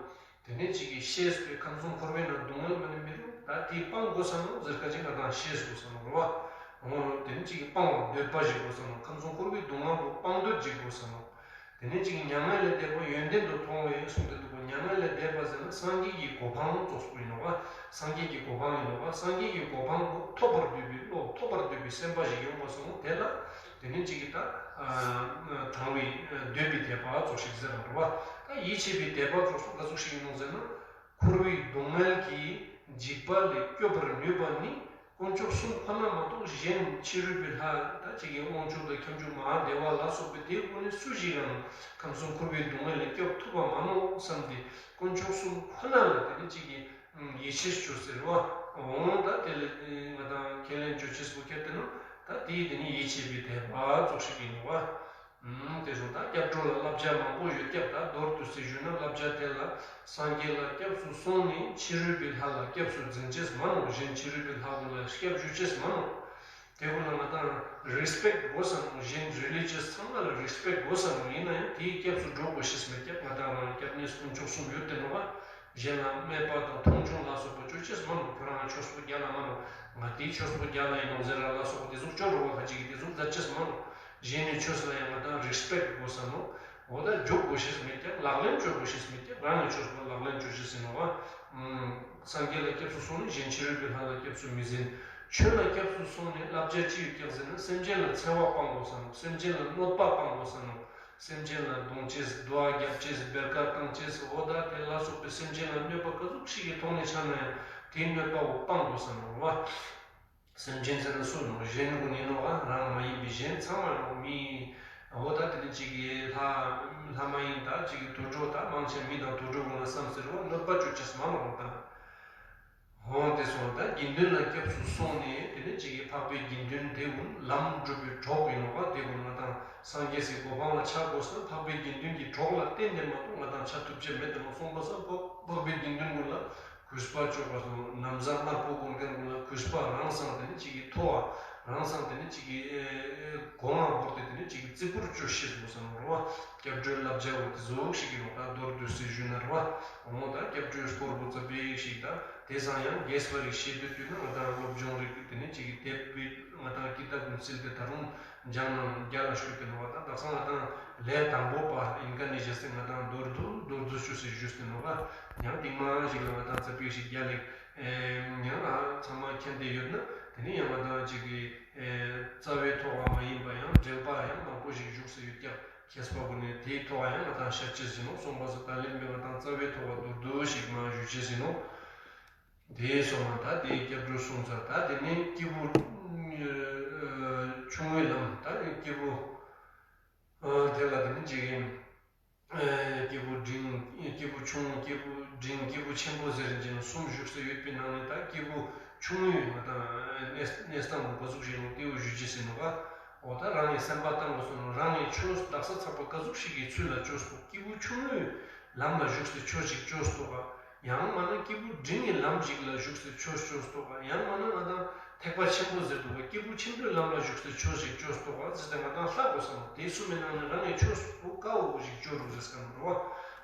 དེ་ནས་གཅིག་གིས་ཤེས་པའི་ཁམས་གསུམ་འཁོར་བའི་ནང་སྡུག་བསྔལ་མ་ནི་མི་རུང་ད་དེ་སྤང་དགོས་ས་ནོ་ཟེར་ཁ་ཅིག་ང་དང་ཤེས་དགོས་ས་ནོ་རེད་བ། འོ་དེ་ནས་གཅིག་གིས་སྤང་བ་འདོད་པ་ཞིག་དགོས་ས་ནོ། ཁམས་གསུམ་འཁོར་བའི་སྡུག་བསྔལ་དུ་སྤང་འདོད་ཅིག་དགོས་ས་ནོ། དེ་ནས་གཅིག་གིས་མྱ་ངན་ལས་འདས་པ་ཡོན་ཏན་དུ་མཐོང་བས་གསུངས་ཏེ་འདུག་ག་མྱ་ངན་ལས་འདས་པ་ཟེར་ན་སངས་རྒྱས་ཀྱི་གོ་འཕང་རྫོགས་པ་ཡིན་ནོ་བ། སངས་རྒྱས་ཀྱི་གོ་འཕང་ཡིན་ནོ་བ། སངས་རྒྱས་ཀྱི་གོ་འཕང་དུ་ཐོབ་པར་འདོད་པའི་བློ་ཐོབ་པར་འདོད་པའི་སེམས་པ་ཞིག་ཡོང་དགོས་ས་ནོ། དེ་ལ། དེ་ནས་གཅིག་གིས་ད། དང་བའི་འདོད་པའི་དད་པ་ཙོགས་ཤིག་ཟེར་བ་རེད་བ། ད་ཡིད་ཆེས་པའི་དད་པ་ཙོགས་སུ་ག་ཙོགས་ཤིག་ཡིན་ནོ་ཟེར་ན། འཁོར་བའི་སྡུག་བསྔལ་གྱི་འཇིགས་པ་ལས་སྐྱོབ་པར་ནུས་པ་ནི་དཀོན་མཆོག་གསུམ་ཁོ་ན་མ་གཏོགས་གཞན་ཕྱི་རོལ་པའི་ལྷ་ད་གཅིག་གིས་དབང་ཕྱུག་དང་ཁྱབ་འཇུག་མ་ཧཱ་དེ་བ་ལ་སོགས་པའི་དེའི་སྒོ་ནས་སུ་ཞིག་ཡང་ཁམས་གསུམ་འཁོར་བའི་སྡུག་བསྔལ་ལས་སྐྱོབ་ཐུབ་པ་མ་ནོག་བསམ་སྟེ་དཀོན་མཆོག་གསུམ་ཁོ་ན་ལ་དེ་ནི་གཅིག་གིས། ཡིད་ཆེས་བཅོས་ཟེར་བ། འོང་ད་དེ་ལས་ང་དང་ཁས་ལེན་བཅོ་ཆེས་པོ་ཁྱེར་ཏེ་ན་ད་དེའི་དེ་ནི་ཡིད་ཆེས་པའི་དད་པ་ཙོགས་ཤིག་ཡིན་ནོ་བ། དེ་སོང་ད་སྐྱབས་འགྲོ་ལ་བསླབ་བྱ་མང་པོ་ཡོད་ཀྱང་ད་མདོར་བསྡུས་ཏེ་ཞུས་ན་བསླབ་བྱ་དེ་ལ་སངས་རྒྱས་ལ་སྐྱབས་སུ་སོང་ནས་ཕྱི་རོལ་པའི་ལྷ་ལ་སྐྱབས་སུ་འཛིན་ཆེས་མ་ནོ། གཞན་ཕྱི་རོལ་པའི་ལྷ་ཀུན་ལ་སྐྱབས་ཞུ་ཆེས་མ་ནོ། དེ་ཀུན་ལ་ང་དང་རེ་སི་པེག་དགོས་ས་ནོ། གཞན་རི་ལི་ཇི་ཡས་ཚང་མ་ལ་རེ་སི་པེག་དགོས་ས་ནོ། ཡིན་ན་ཡང་དེའི་སྐྱབས་སུ་འགྲོ་དགོས་ཤེས་མེད་ཀྱང་ང་དང་རང་སྐྱབས་གནས་དཀོན་མཆོག་གསུམ་ཡོད་དེ་ནོ་བ། གཞན་ལ་སྨད་པ་དང་མཐོང་ཆུང་ལ་སོགས་པ་བཅོ་ཆེས་མ་ནོ། ཁྱོད་རང་ཆོས་པོ་རྒྱལ་ལ་མ་ནོ། ང་དེའི་ཆོས་པོ་རྒྱལ་ལ་ཡིན་ནོ་ཟེར་ར་ལ་སོགས་པ་དེ་ཟུག་བཅོ་རུ་བ་ཁ་ཅིག་གིས་དེ་ཟུག་མཛད་ཆེས་མ་ནོ། གཞན་ནས་ཆོས་ལ་ཡང་ང་དང་རེ་སི་པེག་དགོས་ས་ནོ། འོ་ད་འཇོག་དགོས་ཤེས་མེད་ཀྱང་ལག་ལེན་བཅོ་དགོས་ཤེས་མེད་ཀྱང་རང་གི་ཆོས་པོ་ལག་ལེན་བཅོ་ཤེས་ཟིན་ནོ་བ། སངས་རྒྱས་ལ་སྐྱབས་སུ་སོང་ནས་གཞན་ཕྱི་རོལ་པའི་ལྷ་ལ་སྐྱབས་སུ་མི་འཛིན། ཆོས་ལ་སྐྱབས་སུ་སོང་ནས་བསླབ་བྱ་ཅི་ཡོད་ཀྱང་ཟེར་ན་སེམས་ཅན་ལ་འཚེ་བ་སྤང་དགོས་ས་ནོ། སེམས་ཅན་ལ་གནོད་པ་སྤང་དགོས་ས་ནོ། སེམས་ཅན་ལ་རྡུང་ཅེས་རྡོ་བ་རྒྱབ་ཅེས་བེར་ཀ་བཏང་ཅེས་འོ་ད་དེ་ལ་སོགས་པའི་སེམས་ཅན་ལ་གནོད་པ་ག་ཟུག་ཞིག་གི་ཐོག་ནས་ཆགས་ན་ཡང་དེའི་གནོད་པ་བོ་སྤང་དགོས་ས་ནོ་བ། སེམས་ཅན་ཟེར་ན་སུ་ནོ། གཞན་ཀུན་ཡིན་ནོ་ག་རང་མ་ཡིན་པའི་གཞན་ཚང་མ་ནོ། མི་འོ་ད་དེ་ནི་གཅིག་གི་ལྷ་ལྷ་མ་ཡིན་ད་གཅིག་གི་དུད་འགྲོ་ད་མང་ཆེ་མི་དང་དུད་འགྲོ་ཀུན་ལ་བསམ་ཟེར་བ་གནོད་པ་བཅོ་ཅེས་མ་ནོ་ད། འོ་དེ་སོང་ད་དགེ་འདུན་ལ་སྐྱབས་སུ་སོང་ནས་དེ་ནི་གཅིག་གི་འཕགས་པའི་དགེ་འདུན་དེ་ཀུན་ལམ་སྒྲུབ་པའི་གྲོགས་ཡིན་ནོ་ག་དེ་ཀུན་ང་དང་སངས་རྒྱས་སའི་གོ་འཕང་ལ་ཆགས་དགོས་ས་འཕགས་པའི་དགེ་འདུན་གྱི་གྲོགས་ལ་བརྟེན་ནས་མ་གཏོགས་ང་དང་ཆགས་ཐུབ་ཅེས་མེད་དེ་ནོ། སོང་པ་སང་འཕགས་པའི་དགེ་འདུན་ཀུན་ལ། གུས་པ་བཅོ་དགོས་སོ། ན་བཟའ་དམར་པོ་གོན་མཁན་ཀུན་ལ་གུས་པ་རང་སང་དེ་ནི་གཅིག་གི་མཐོ་བ། རང་སང་དེ་ནི་གཅིག་གི་ཨེ་ཨེ་གོང་ལ་བོར་ཏེ་དེ་ནི་གཅིག་གི་བརྩི་བཀུར་བཅོ་ཤེས་དགོས་སོ་ནོ་རེད་བ། སྐྱབས་འགྲོའི་བསླབ་བྱ་བོ་དེ་ཟོག་ཞིག་གི་ནོ་ད་མདོར་བསྡུས་སེ་ཞུས་ན་རེད་བ། འོ་ད་སྐྱབས་འགྲོའི་སྐོར་བོ་ཙ་པིག་ཞིག་ད་དེ་སང་ཡང་རྒྱས་པ་རིགས་ཤེས་འདོད་དུས་ན་ང་དང་སློབ་སྦྱོང་རིགས་དེ་ནི་གཅིག་གི་དེབ་བི་ང་དང་ཀི་ཏབ་ཀུན་སིལ་ཏེ་ད་རུང་། སྦྱང་ནང་རྒྱ་ལ་ཞུགས་ཏེ་ནོ་བ་ད་དག་ས་ང་དང་ལས་དང་པོ་པ་ཡིན་ཀ་ནི་བཞེས་སེ་ང་དང་མདོར་བསྡུས་མདོར་བསྡུས་ཞུ་སེ་ཞུས་ཏེ་ནོ་བ། ཡང་རྟིང་མ་ཞིག་ལ་ང་དང་ཙ་པིག་ཞིག་རྒྱ་ལེགས་ཡང་ཨ་ཚང་མ་མཁྱེན་ཏེ་ཡོད་ན་དེ་ནི་ཡང་ང་དང་ཅིག་གི་རྩ་བའི་ཐོག་བ་མ་ཡིན་པ་ཡང་འགྲེལ་པ་ཡང་མང་པོ་ཞིག་བཞུགས་སེ་ཡོད་ཀྱང་མཁས་པ་ཀུན་ནས་དེའི་ཐོག་བ་ཡང་ང་དང་ཤར་ཅེས་ཟིན་ནོ། སོང་པ་སོ་ད་ལན་པའི་ང་དང་རྩ་བའི་ཐོག་བ་མདོར་བསྡུས་ཞིག་མ་ཞུ་ཅེས་ཟིན་ནོ། དེ་སོང་བ་ད་དེ་སྐྱབས་འགྲོ་གསུངས་ཚར། ད་དེ་ནས་སྐྱེས་བུ་ཆུང་ངུའི་ལམ། ད་སྐྱེས་བུ་དེ་ལ་དེ་ནི་ཅིག་ཡིན། སྐྱེས་བུ་འབྲིང་། སྐྱེས་བུ་ཆུང་། སྐྱེས་བུ་འབྲིང་། སྐྱེས་བུ་ཆེན་པོ་ཟེར་གྱིན་གསུམ་བཞུགས་སུ་ཡོད་པའི་ནང་ནས་ད་སྐྱེས་བུ་ཆུང་ངུའི་ང་དང་གནས་གནས་སྟངས་ག་ཟུག་ཞིག་ནོ་དེའུ་ཞུ་རྒྱུ་ཟིན་ནོ་ག་འོ་ད་རང་གི་སེམས་པ་བཏང་དགོས་སོ་ནོ། རང་གི་ཆོས་དག་ས་ཚགས་པ་ག་ཟུག་ཞིག་གི་ཚུལ་ལ་བཅོས་སོ། སྐྱེས་བུ་ཆུང་ངུའི་ལམ་ལ་བཞུགས་སུ་ཆོས་ཤིག་བཅོས་སོ་ག་ཡང་མ་ན་སྐྱེས་བུ་འབྲིང་གི་ལམ་ཞིག་ལ་བཞུགས་སུ་ཆོས་བཅོས་སོ་ག་ཡང་མ་ན་ང་དང་ཐེག་པ་ཆེན་པོ་ཟེར་འདུག་ག་སྐྱེས་བུ་ཆེན་པོའི་ལམ་ལ་བཞུགས་སུ་ཆོས་ཤིག་བཅོས་སོ་ག་ཟེར་ཏེ་ང་དང་ལྷག་དགོས་སོ་ནོ། དེ་གསུམ་མའི་ནང་ནས་རང་གི་ཆོས་སུ་དཀའ་བོ་ཞིག་བཅོ་རུག་ཟེར་སྐམ་རོ།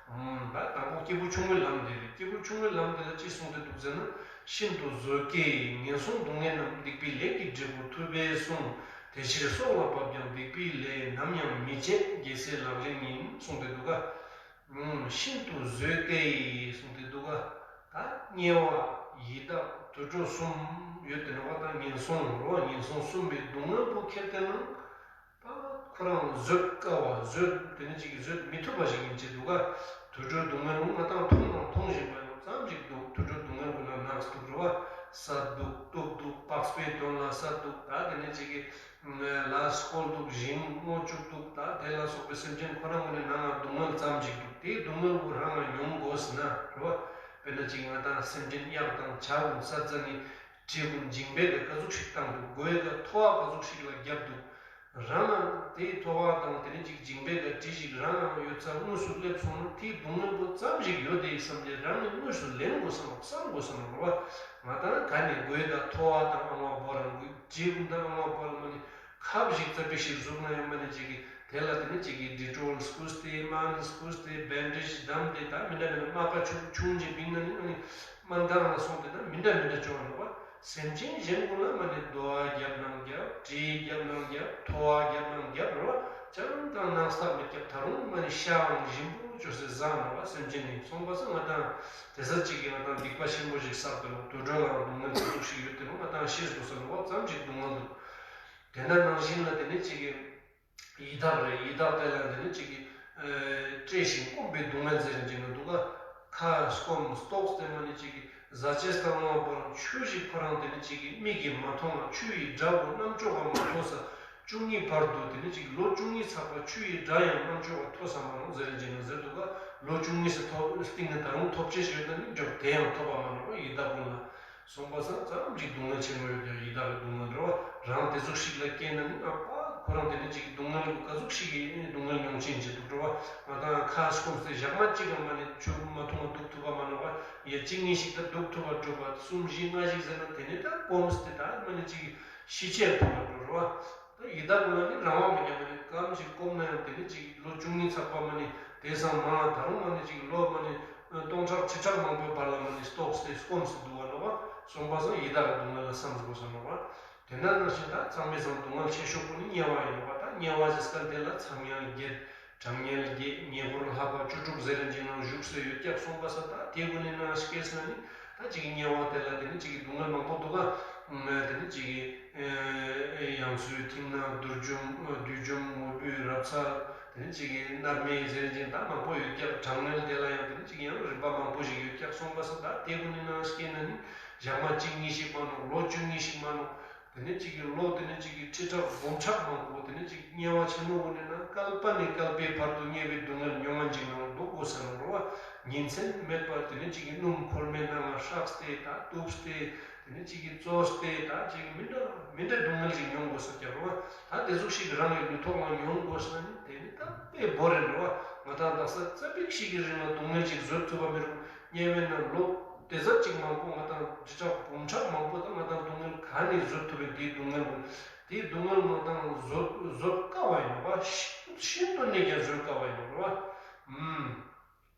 ད་དང་པོ་སྐྱེས་བུ་ཆུང་ངུའི་ལམ་དེ་རེད། སྐྱེས་བུ་ཆུང་ངུའི་ལམ་དེ་ལ་ཅི་གསུངས་ཏེ་འདུག་ཟེར་ན། ཤིན་ཏུ་བཟོད་དཀའི་ངན་སོང་སྡུག་བསྔལ་རྣམས། སྡིག་པའི་ལས་ཀྱི་འབྲས་བུ་ཐུབ་པས་གསུངས། དེ་ཕྱིར་སྲོག་ལ་བབ་ཀྱང་སྡིག་པའི་ལས། ནམ་ཡང་མི་བྱེད་རྒྱལ་སྲས་ལག་ལེན་ཡིན། གསུངས་ཏེ་འདུག་ག་ཤིན་ཏུ་བཟོད་དཀའི་གསུངས་ཏེ་འདུག་ག་ད་དམྱལ་བ་ཡི་དྭགས་དུད་འགྲོ་གསུམ་ཡོད་དེ་ནོ་ག་ད་ངན་སོང་རོ། ངན་སོང་གསུམ་པའི་སྡུག་བསྔལ་པོ་ཁྱེར་ཏེ་ན། ད་ཁོ་རང་བཟོད་དཀའ་བ། བཟོད་དེ་ནི་ཅིག་བཟོད་མི་ཐུབ་པ་ཞིག་ཡིན་ཅེས་འདུག་ག་དུད་འགྲོའི་སྡུག་བསྔལ་ང་དང་མཐོང་དང་མཐོང་བཞིན་པ་ཡང་ཙམ་ཞིག་འདུག་དུད་འགྲོའི་སྡུག་བསྔལ་ཀུན་ལ་ནགས་འདུག་རོ། བསད་འདུག་གཏུབ་འདུག་པགས་པའི་དོན་ལ་བསད་འདུག་ད་དེ་ནི་ཅིག་གི་ལ་སྐོལ་འདུག་ཞིང་རྨོ་བཅུག་འདུག་ད་དེ་ལ་སོགས་པའི་སེམས་ཅན་ཁོ་རང་ངོ་ནས་ནང་ལ་སྡུག་བསྔལ་ཙམ་ཞིག་འདུག་དེའི་སྡུག་བསྔལ་བོ་རང་ལ་མྱོང་དགོས་ཟེར་ན་རོ། དཔེར་ན་ཅིག་ང་དང་སེམས་ཅན་གཡག་དང་བྱ་ཀུན་བསད་ཙ་ནི། གྲི་ཀུན་འཇིང་པའི་ག་ག་ཟུག་ཞིག་བཏང་འདུག་མགོའི་ག་ཐོ་བ་ག་ཟུག་ཞིག་ལ་བརྒྱབ་འདུག་རང་ལ་དེའི་ཐོ་བ་དང་དེ་ནི་ཅིག་འཇིང་པའི་ག་གྲི་ཞིག་རང་ལ་ཡོད་ཙང་དངོས་སུ་སླེབས་སོང་ན་དེའི་སྡུག་བསྔལ་པོ་ཙམ་ཞིག་ཡོད་དེ་བསམ་སྟེ་རང་ནི་དངོས་སུ་ལེན་དགོས་བསམ་ལོ། བསམ་དགོས་བསམ་ལོ་རོ། ང་དང་ག་ནས་མགོའི་ག་ཐོ་བ་དང་ཨང་བ་བོ་རང་གི་གྲི་ཀུན་དང་ཨང་བ་བོ་རང་མ་ནི་ཁབ་ཞིག་ཙ་པིག་ཞིག་བཟུང་ན་ཡང་མ་ནི་ཅིག་གི་དེ་ལ་དེ་ནི་ཅིག་གི་ཌི་ཊོལ་བསྐུས་ཏེ་སྨན་བསྐུས་ཏེ་བེན་ཌེ་ཇི་བསྡམས་ཏེ་ད་མི་འདྲ་མི་འདྲ་རྨ་ཁ་ཆུང་ཆུང་ཅིག་བིང་ན་ནི་ཨ་ནི་སྨན་ཁང་ལ་སོང་སྟེ་ད་མི་འདྲ་མི་འདྲ་བྱུང་བ་འདུག་བ། སེམས་ཅན་གཞན་ཀུན་ལ་མ་ནི་རྡོ་བ་རྒྱབ་ནང་རྒྱབ། གྲི་རྒྱབ་ནང་རྒྱབ། ཐོ་བ་རྒྱབ་ནང་རྒྱབ་རེད་བ། ཅང་དང་ནང་སྟག་མི་རྒྱབ། ད་རུང་མ་ནི་ཤའང་ཞིམ་པོ་བཅོས་སེ་བཟའ་འདུག་བ། སེམས་ཅན་ནི་སོང་པ་སང་ང་དང་དེ་ས་གཅིག་གིས་ང་དང་སྡིག་པ་ཆེན་པོ་ཞིག་བསགས་ཏེ་ལོ་དུད་འགྲོ་ལའང་སྡུག་བསྔལ་ཙི་ཙུག་ཞིག་ཡོད་དེ་ལོ་ང་དང་ཤེས་འདུག་ས་ལོ་བ་ཙམ་ཞིག་སྡུག་བསྔལ་འདུག་དེ་འདྲ་ནང་བཞིན་ལ་དེ་ནི་གཅིག་གིས། ཡི་དྭགས་རེད། ཡི་དྭགས་དེ་ལ་འདི་ནི་གཅིག་གིས་ཨེ་བཀྲེས་ཤིང་སྐོམ་པའི་སྡུག་བསྔལ་ཟེར་གྱི་ནི་འདུག་ག་ཁ་སྐོམ་ལྟོགས་ཏེ་མ་ནི་གཅིག་གིས་བཟའ་ཆས་དང་བླངས་པ་ཆུ་ཞིག་ཁོ་རང་དེ་ནི་གཅིག་གིས་མིག་གིས་མ་མཐོང་བ། ཆུ་ཡི་སྒྲ་བོ་རྣམ་ཅོ་ག་མ་ཐོས་ས་བཅུ་གཉིས་བར་དུ་དེ་ནི་གཅིག་ལོ་བཅུ་གཉིས་ཚགས་པ་ཆུ་ཡི་སྒྲ་ཡང་རྣམ་ཅོ་ག་ཐོས་ས་མ་ནོག་ཟེར་གྱི་ནི་ཟེར་འདུག་ག་ལོ་བཅུ་གཉིས་སུ་ཐོབ་སྟེང་ནས་ད་རུང་ཐོབ་ཆེས་ཡོད་ན་ནི་འགྲོ་དེ་ཡང་ཐོབ་པ་མ་ནོག་ཡི་དྭགས་ཀུན་ལ། སོང་པ་སང་ཙམ་གྱི་སྡུག་བསྔལ་ཆེན་མོ་ཡོད་ཀྱང་ཡི་དྭགས་ཀྱི་སྡུག་བསྔལ་རེད་བ། རང་དེ་ཙུག་ཞིག་ལ་སྐྱེས་ན་ནི་ཨ་ཁོ་རང་དེ་ནི་ཅིག་སྡུག་བསྔལ་ག་ཙུག་ཞིག་གི་སྡུག་བསྔལ་མྱོང་ཆེན་བྱེད་འདུག་རེད་བ། ང་དང་ཁ་སྐོམ་སྟེ་ཞག་མ་གཅིག་ལ་མ་ནི་ཆུ་མ་འཐུང་བ་འདུག་ཐུབ་པ་མ་ནོག་པ། ཡ་གཅིག་གཉིས་ཤིག་ད་འདུག་ཐུབ་པ་འགྲོ་བ་གསུམ་བཞི་ལྔ་ཞིག་ཟེར་ན་དེ་ནི་ད་སྐོམ་སྟེ་ད་མ་ནི་ཅིག་ཤི་ཆད་ཐུབ་པ་འགྲོ་རེད་བ། ད་ཡི་དྭགས་ཀུན་ལ་ནི་རང་དབང་མ་རྒྱབ་པ་ནི་སྐམ་ཞིག་སྐོམ་ན་ཡང་དེ་ནི་ཅིག་ལོ་བཅུ་གཉིས་ཚགས་པ་མ་ནི་དེ་སང་མ་ད་རུང་མ་ནི་ཅིག་ལོ་མ་ནི་སྟོང་ཕྲག་ཁྲི་ཕྲག་མང་པོའི་བར་ལ་མ་ནི་ལྟོགས་ཏེ་སྐོམ་སྟེ་འདུག་བ་ནོག་པ། སོང་པ་སང་ཡི་དྭགས་ཀྱི་སྡུག་བསྔལ་ལ་བསམ་དགོས་ས་ནོག་པ། དེ་ན་ནང་བཞིན་ད་ཚང་མའི་སང་སྡུག་བསྔལ་ཆེ་ཤོས་པོ་ནི་དམྱལ་བ་ཡིན་ནོག་པ། ད་དམྱལ་བ་ཟེར་སྐབས་དེ་ལ་ཚངས་དམྱལ་བརྒྱད། གྲང་དམྱལ་བརྒྱད། ཉེ་འཁོར་ལྷ་པ་བཅུ་དྲུག་ཟེར་རིན་ཅིག་ནང་བཞུགས་སེ་ཡོད་ཀྱག་སོང་པ་ས་ད་དེ་ཀུན་ནི་ནང་སྐྱེས་ན་ནི་ད་ཅིག་དམྱལ་བ་དེ་ལ་དེ་ནི་ཅིག་གི་སྡུག་བསྔལ་མང་པོ་འདུག་ག་དེ་ནི་ཅིག་གི་ཡང་སོས་མཐིང་ནག་བསྡུས་འཇོམས་བསྡུས་འཇོམས་ངུ་འབོད་རབ་གསལ། དེ་ནི་ཅིག་གི་མནར་མེད་ཟེར་རིན་ཅིག་ད་མང་པོ་ཡོད་ཀྱག་གྲང་དམྱལ་དེ་ལ་ཡང་དེ་ནི་ཅིག་ཡང་རིམ་པ་མང་པོ་ཞིག་ཡོད་ཀྱག་སོང་པ་ས་ད་དེ་ཀུན་ནི་ནང་སྐྱེས་ན་ནི་ཞག་མ་གཅིག་གཉིས་ཤིག་མ་ནོག་ལོ་བཅུ་གཉིས་ཤིག་མ་ནོག་དེ་ནས་གཅིག་གི་ལོ་དེ་ནས་གཅིག་གི་ཁྲི་ཕྲག་འབུམ་ཕྲག་མང་པོ་དེ་ནས་གཅིག་དམྱལ་བ་ཆེན་མོ་བོ་ནས་ན་བསྐལ་པ་ནས་བསྐལ་པའི་བར་དུ་དམྱལ་བའི་སྡུག་བསྔལ་མྱོང་བ་འཇིག་ནང་འདུག་དགོས་ས་ནོ་རེད་བ། ཉིན་མཚན་མེད་པར་དེ་ནས་གཅིག་གི་སྣུམ་འཁོར་མའི་ནང་ལ་ཧྲག་སྟེ་ད་གཏུབས་ཏེ་དེ་ནས་གཅིག་གི་བཙོས་ཏེ་ད་གཅིག་མི་འདྲ་མི་འདྲ་སྡུག་བསྔལ་ཅིག་མྱོང་དགོས་ས་ཀྱང་རེད་བ། ད་དེ་ཟུག་ཞིག་རང་གི་ལུས་ཐོག་ལ་མྱོང་དགོས་ས་ནི་དེ་ནི་ད་དཔེ་བོ་རེད་རེད་བ། ང་དང་དག་ས་ཙ་པིག་ཞིག་གི་རིང་ལ་སྡུག་བསྔལ་ཅིག་བཟོད་ཐུབ་པ་མི་རུང་། དམྱལ་བའི་ནང་ལོ་དེ་ཙམ་ཅིག་མང་པོ་ང་དང་ཁྲི་ཕྲག་འབུམ་ཕྲག་མང་པོ་དང་ང་དང་སྡུག་བསྔལ་ག་ནས་བཟོད་ཐུབ་པའི་དེའི་སྡུག་བསྔལ་ཀུན། དེའི་སྡུག་བསྔལ་ང་དང་བཟོད་བཟོད་དཀའ་བ་ཡིན་ནོ་བ། ཤིན་ཤིན་ཏུ་ནས་ཀྱང་བཟོད་དཀའ་བ་ཡིན་ནོ་བ། ཨུམ།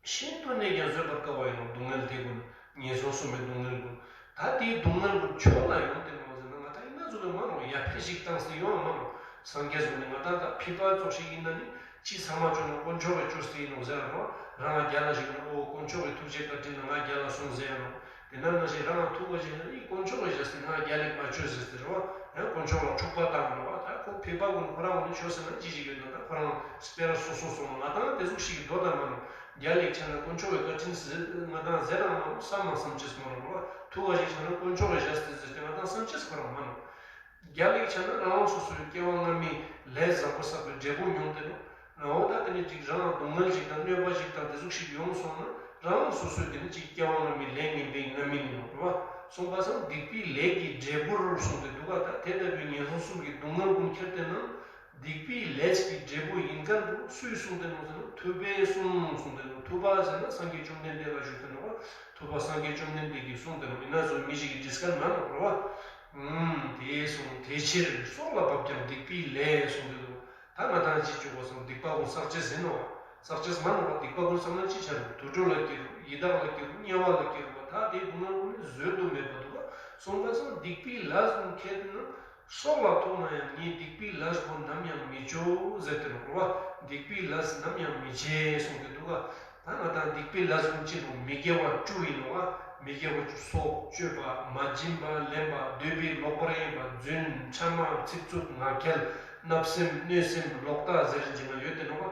ཤིན་ཏུ་ནས་ཀྱང་བཟོད་པར་དཀའ་བ་ཡིན་ནོ་སྡུག་བསྔལ་དེ་ཀུན། ངན་སོང་གསུམ་པའི་སྡུག་བསྔལ་ཀུན། ད་དེའི་སྡུག་བསྔལ་ཀུན་ཆོས་ལ་ཡོང་དེ་ནོ་ཟེར་ན་ང་དང་ཡིན་ན་ཟུག་གི་མ་ནོ་ཡ་ཕེ་ཞིག་བཏང་སྟེ་ཡོང་མ་ནོ། སངས་རྒྱས་ཟུག་ནས་ང་དང་ད་ཕི་པ་ཙོག་ཞིག་ཡིན་ན་ནི། ཅི་ཚང་མ་བཅོས་ན་དཀོན་མཆོག་གིས་བཅོས་ཏེ་ཡིན་ནོ་ཟེར་ར་ནོ། རང་ང་རྒྱལ་ལ་ཞིག་ན་ཨོ་དཀོན་མཆོག་གི་ཐུགས་རྗེ་བཀའ་དྲིན་ལ་ང་རྒྱལ་ལ་སོང་ཟེར་ར་ནོ། དེ་ན་ན་ཞིག་རང་ང་ཐུག་པ་ཞིག་ན་ཨི་དཀོན་མཆོག་གིས་བཞག་སྟེ་ང་རྒྱལ་ལ་མ་བཅོས་ཟེར་ཟེར་རོ། ཡང་དཀོན་མཆོག་ལ་འཁྲུག་པ་བཏང་རོ། ད་ཁོ་ཕེ་པ་ཀུན་ཁོ་རང་ཀུན་ནི་ཆོས་ཟེར་ན་ཅི་ཞིག་ཡོད་ན་ད་ཁོ་རང་སྤེ་ར་སོ་སོ་སོང་ང་དང་དེ་ཟུག་ཞིག་གི་འགྲོ་ད་མ་ནོ། རྒྱལ་ལེགས་ཆ་ན་དཀོན་མཆོག་གི་བཀའ་དྲིན་ཟེར་ང་དང་ཟེར་རང་མ་བསམ་མ་བསམ་ཅེས་མ་རུང་བ། ཐུགས་ཁ་ཞིག་ཆ་ན་དཀོན་མཆོག་གི་ཞབས་ཏེ་ཟེར་ཏེ་ང་དང་བསམ་ཅེས་ཁོ་རང་མ་རུང་། རྒྱལ་ལེགས་ཆ་ན་རང་རང་སོ་སོའི་སྐྱེ་བ་སྔ་མའི་ལས་བཟང་པོ་བསགས་པའི་འབྲས་བུ་མྱོང་སྟེ་ནོ། འོ་ད་དེ་ནི་ཅིག་རང་སྡུག་བསྔལ་ཞིག་དང་གནོད་པ་ཞིག་དང་དེ་ཟུག་ཞིག་ཡོང་སོང་ན་རང་རང་སོ་སོའི་དེ་ནི་ཅིག་སྐྱེ་བ་སྔ་མའི་ལས་ངན་པའི་རྣམ་སྨིན་ཡིན་ནོ་རེད་བ། སོང་པ་སང་སྡིག་པའི་ལས་ཀྱི་འབྲས་བུར་གསུངས་ཏེ་འདུག་ག་ད་དེ་ལྟ་བུའི་ངན་སོང་གསུམ་གྱི་སྡུག་བསྔལ་ཀུན་ཁྱེར་ཏེ་ན། སྡིག་པའི་ལས་ཀྱི་འབྲས་བུ་ཡིན་མཁན་དུ་སུས་གསུངས་ཏེ་ནོ་ཟེར་ན་ཐུབ་པས་གསུངས་གསུངས་ཏེ་ནོ། ཐུབ་པ་ཟེར་ན་སངས་རྒྱས་བཅོམ་ལྡན་འདས་ལ་ཞུས་ཏེ་ནོ། ཐུབ་པ་སངས་རྒྱས་བཅོམ་ལྡན་འདས་ཀྱིས་གསུངས་ཏེ་ནོ། ཡིན་ན་ཚོ་མི་ཞིག་གིས་འདྲི་སྐད་མ་ནོ་རོ་བ། ཨུམ། དེས་གསུངས་དེ་ཕྱིར་སྲོག་ལ་བབ་ཀྱང་སྡིག་པའི་ལས་གསུངས་ཏེ་ནོ། ད་ང་དང་ཅི་བཅུག་གོ་སོང་སྡིག་པ་ཀུན་བསགས་བྱས་ཟིན་ནོ། བསགས་བྱས་མ་ནོ་བ་སྡིག་པ་ཀུན་བསགས་ན་ཅི་ཆ་རུ་དུད་འགྲོ་ལ་སྐྱེ་རུ་ཡི་དྭགས་ལ་སྐྱེ་རུ་དམྱལ་བ་ལ་སྐྱེ་རུ་བ་ད་དེའི་སྡུག་བསྔལ་ཀུན་ནི་བཟོད་དུ་མེད་པ་འདུག་ག་སོང་པ་སང་སྡིག་པའི་ལས་ཀུན་ཁྱེར་ཏེ་ན། སྲོག་ལ་ཐུག་ན་ཡང་ངས་སྡིག་པའི་ལས་པོ་ནམ་ཡང་མི་བཅོ་ཟེར་ཏེ་ནོ་རོ་བ། སྡིག་པའི་ལས་ནམ་ཡང་མི་བྱེད་གསུངས་ཏེ་འདུག་ག་ད་ང་དང་སྡིག་པའི་ལས་ཀུན་ཅི་ནོ་མི་དགེ་བ་བཅུ་ཡིན་ནོ་ག་མི་དགེ་བ་བཅུ་སྲོག་གཅོད་པ་མ་བྱིན་པ་ལེན་པ་འདོད་པའི་ལོག་པར་གཡེམ་པ་རྫུན་ཕྲ་མ་ཚིག་རྩུབ་ངག་འཁྱལ་བརྣབ་སེམས་གནོད་སེམས་ལོག་ལྟ་ཟེར་བཞིན་ན་ཡོད་དེ་ནོ་ག་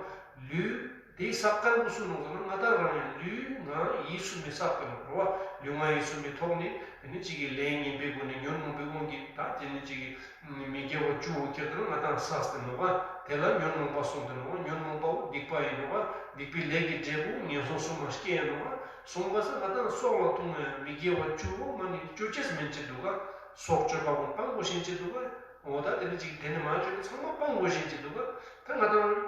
ལུས། དེའི་བསགས་སྐལ་པོ་སུ་ནོ་ཟེར་ན་ང་དང་རང་ཡང་ལུས་ངག་ཡིད་གསུམ་མི་བསགས་པ་ནོ་རོ་བ། ལུས་ངག་ཡིད་གསུམ་མི་ཐོག་ནས་དེ་ནི་གཅིག་གི་ལས་ངན་པའི་སྒོ་ནས་ཉོན་མོངས་པའི་དབང་གིས་ད་དེ་ནི་གཅིག་གི་མི་དགེ་བ་བཅུ་བོ་ཁྱེར་ཏེ་ན་ང་དང་བསགས་ཏེ་ནོ་བ། དེ་ལ་ཉོན་མོངས་པ་གསུངས་ཏེ་ནོ་བ། ཉོན་མོངས་པ་བོ་སྡིག་པ་ཡིན་ནོ་བ། སྡིག་པའི་ལས་ཀྱི་འབྲས་བུ་ངན་སོང་གསུམ་མ་སྐྱེ་ཡ་ནོ་བ། སོང་པ་སང་ང་དང་སྲོག་ལ་ཐུག་ན་ཡང་མི་དགེ་བ་བཅུ་བོ་མ་ནི་བཅོ་ཅེས་མིན་ཅི་འདུག་ག་སྲོག་གཅོད་པ་བོ་སྤང་དགོས་ཤེས་ཅི་འདུག་ག་འོ་ད་དེ་ནི་གཅིག་དེ་ནི་མ་བཅོས་ནི་ཚང་མ་སྤང་དགོས་ཤེས་ཅི་འདུག་ག་ད་ང་དང་།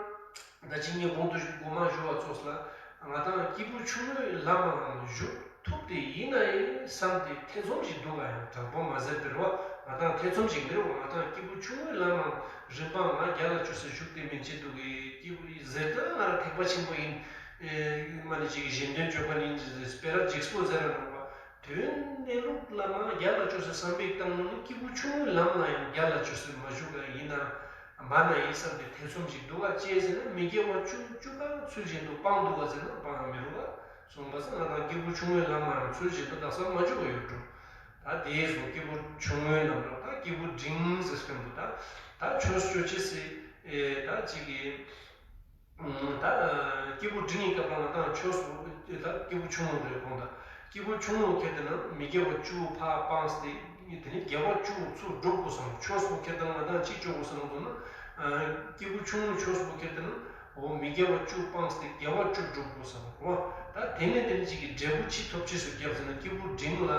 ད་ཅི་ངས་གོང་དུ་གོ་མ་ཞུ་བ་ཚོགས་ལ་ང་དང་སྐྱེས་བུ་ཆུང་ངུའི་ལམ་ལའང་ཞུགས་ཐུབ་སྟེ་ཡིན་ན་ཡང་བསམ་སྟེ་ཐེ་ཚོམ་ཞིག་འདུག་ག་ཡང་དྲང་པོ་མ་ཟེར་བར་བ་ང་དང་ཐེ་ཚོམ་ཞིག་མི་རུང་བ་ང་དང་སྐྱེས་བུ་ཆུང་ངུའི་ལམ་ལའང་རིམ་པ་ང་རྒྱ་ལ་བཅུག་སེ་ཞུགས་ཏེ་མིན་ཅི་འདུག་གི་སྐྱེས་བུ་ཟེར་ད་ང་ར་ཐེག་པ་ཆེན་པོ་ཡིན། མ་ནི་ཅིག་གཞན་དོན་བཅོ་མཁན་ཡིན་ཅི་ཟེར་སྤེ་ར་འཇིགས་པོ་ཟེར་ར་འདུག་བ། དོན་གནས་ལུགས་ལ་མ་རྒྱ་ལ་བཅུག་སེ་བསམ་པའི་བཏང་ནོ་ནི་སྐྱེས་བུ་ཆུང་ངུའི་ལམ་ལ་ཡང་རྒྱ་ལ་བཅུག་སེ་མ་བཞུགས་ག་ཡིན་ན། མ་ན་ཡིན་བསམ་པའི་ཐེ་ཚོམ་ཞིག་འདུག་ག་ཅེས་ཟེར་ན་མི་དགེ་བ་བཅུ་བཅུ་ག་ཚུལ་བཞིན་དུ་སྤང་འདུག་ག་ཟེར་ན་སྤང་ཡང་མི་རུང་ག་སོང་པ་སང་ང་དང་སྐྱེས་བུ་ཆུང་ངུའི་ལམ་ལ་ཡང་ཚུལ་བཞིན་དུ་དག་ས་མ་བཅུག་ག་ཡོད་འགྲོ། ད་དེའི་སོང་སྐྱེས་བུ་ཆུང་ངུའི་ལམ་ལ་ད་སྐྱེས་བུ་འབྲིང་ཟེར་སྐྱོན་དུ་ད་ད་ཆོས་སྤྱོད་ཅེས་ཟེར་ད་ཅིག་གི་ད་སྐྱེས་བུ་འབྲིང་གི་སྐབས་ལ་ང་དང་ཆོས་སུ་ད་སྐྱེས་བུ་ཆུང་ངུ་རེད་ཁོང་ད། སྐྱེས་བུ་ཆུང་ངུ་ཁྱེར་ཏེ་ན་མི་དགེ་བ་བཅུ་ཕར་སྤངས་ཏེ་དེ་ནི་དགེ་བ་བཅུ་ཚུར་སྒྲུབ་དགོས་སམ་ཆོས་སུ་ཁྱེར་ཏེ་ན་ང་དང་ཅི་བཅོ་དགོས་སམ་ཟེར་ན། སྐྱེས་བུ་ཆུང་ངུ་ཆོས་སུ་ཁྱེར་ཏེ་ན་འོ་མི་དགེ་བ་བཅུ་སྤངས་ཏེ་དགེ་བ་བཅུ་སྒྲུབ་དགོས་སམ་འོ། ད་དེ་ནས་དེ་ནི་གཅིག་གི་འབྲས་བུ་ཅི་ཐོབ་ཅེས་སུ་སྐྱག་ཟེར་ན་སྐྱེས་བུ་འབྲིང་ལ་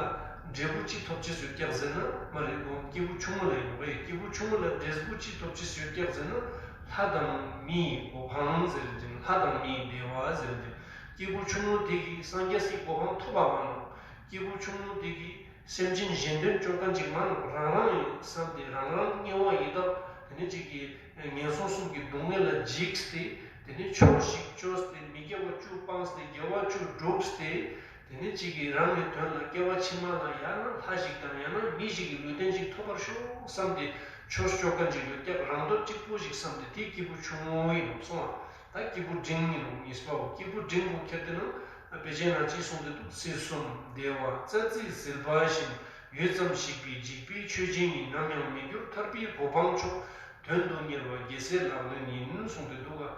འབྲས་བུ་ཅི་ཐོབ་ཅེས་སུ་སྐྱག་ཟེར་ན་མ་རེད་འོ་སྐྱེས་བུ་ཆུང་ངུ་ལ་ཡིན་ནོ་སྐྱེས་བུ་ཆུང་ངུ་ལ་འབྲས་བུ་ཅི་ཐོབ་ཅེས་སུ་སྐྱག་ཟེར་ན། ལྷ་དང་མིའི་གོ་འཕང་ཟེར་ཏེ་ལྷ་དང་མིའི་བདེ་བ་ཟེར་ཏེ། སྐྱེས་བུ་ཆུང་ངུ་དེ་གིས་སངས་རྒྱས་སའི་གོ་འཕང་ཐོབ་པ་མ་ནོ། སྐྱེས་བུ་ཆུང་ངུ་དེ་གིས་སེམས་ཅན་གཞན་དོན་སྐྱོང་མཁན་ཅིག་མ་ནོ་རང་རང་ཡིན་བསམ་སྟེ་རང་རང་དམྱལ་བ་ཡི་དྭགས་དེ་ནི་གཅིག་གི་ངན་སོང་གསུམ་གྱི་སྡུག་བསྔལ་ལ་འཇིགས་ཏེ་དེ་ནི་ཆོས་ཤིག་བཅོས་ཏེ་མི་དགེ་བ་བཅུ་སྤངས་ཏེ་དགེ་བ་བཅུ་བསྒྲུབས་ཏེ། དེ་ནས་གཅིག་གིས་རང་གི་དོན་ལ་སྐྱེ་བ་ཕྱི་མ་ལ་ཡང་ན་ལྷ་ཞིག་དང་ཡང་ན་མི་ཞིག་གི་ལུས་རྟེན་ཅིག་ཐོབ་པར་ཤོག་བསམ་སྟེ་ཆོས་སྤྱོད་མཁན་ཅིག་ཡོད་ཀྱང་རང་འདོད་གཅིག་པུ་ཞིག་བསམ་སྟེ་དེ་སྐྱེས་བུ་ཆུང་ངུ་ཡིན་ནོ་སོང་ང་། ད་སྐྱེས་བུ་འབྲིང་ཡིན་ནོ་གཉིས་པའོ། སྐྱེས་བུ་འབྲིང་པོ་ཁྱེར་ཏེ་ན་དཔེ་ཅན་ན་ཅི་གསུངས་ཏེ་འདུག་སྲིད་གསུམ་བདེ་བ་རྩྭ་རྩེའི་ཟིལ་པ་བཞིན་ཡོད་ཙམ་ཞིག་པའི་འཇིགས་པའི་ཆོས་ཅན་ཡིན་ནམ་ཡང་མི་འགྱུར་ཐར་པའི་གོ་འཕང་མཆོག་དོན་དུ་གཉེར་བ་རྒྱལ་སྲས་ལག་ལེན་ཡིན་གསུངས་ཏེ་འདུག་ག་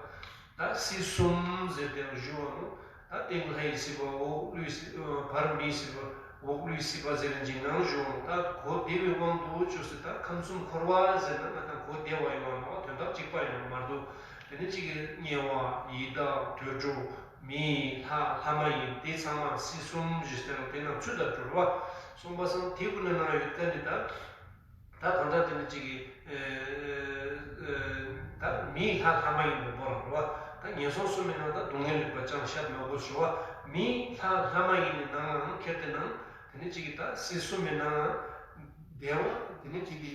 ད་སྲིད་གསུམ་ཟེར་ཏེ་ཡང་ཞུ་བ་ནོ། ད་སྟེང་ལྷ་ཡི་སྲིད་པ་འོག་ཀླུའི་སྲིད་བར་མིའི་སྲིད་པ་འོག་ཀླུའི་སྲིད་པ་ཟེར་ནས་འཇིགས་སྣང་ཞུ་བ་ནོ། ད་གོ་བདེ་བའི་དབང་དུ་བཅུག་སྟེ་ད་ཁམས་གསུམ་འཁོར་བ་ཟེར་ན་ང་ད་གོ་བདེ་བ་ཡོང་བ་ནོ་དོན་དག་གཅིག་པ་ཡོང་བ་མ་གཏོགས་དེ་ནི་གཅིག་གི་དམྱལ་བ་ཡི་དྭགས་དུད་འགྲོ་མི་ལྷ་ལྷ་མ་ཡིན་དེ་ཚང་མ་སྲིད་གསུམ་ཞེས་ཟེར་ན་དེ་རྣམས་ཚུལ་དང་སྦྱོར་བ་གསུངས་པ་སང་དེ་ཀུན་ནས་ནང་ཡོད་ཀ་ནི་ད། ད་གང་ལྟར་དེ་ནི་གཅིག་གི་ད་མིའི་ལྷ་ལྷ་མ་ཡིན་པའི་བོ་རང་རེད་བ། ད་ངན་སོང་གསུམ་མི་ནང་ད་སྡུག་བསྔལ་ལུས་པ་ཅང་ཤ་མ་དགོས་ཞུ་བ། མིའི་ལྷ་ལྷ་མ་ཡིན་ནི་ནང་ཁྱེར་ཏེ་ནང་དེ་ནི་གཅིག་གི་ད་སྲིད་གསུམ་མི་ནང་བདེ་བ་དེ་ནི་གཅིག་གི་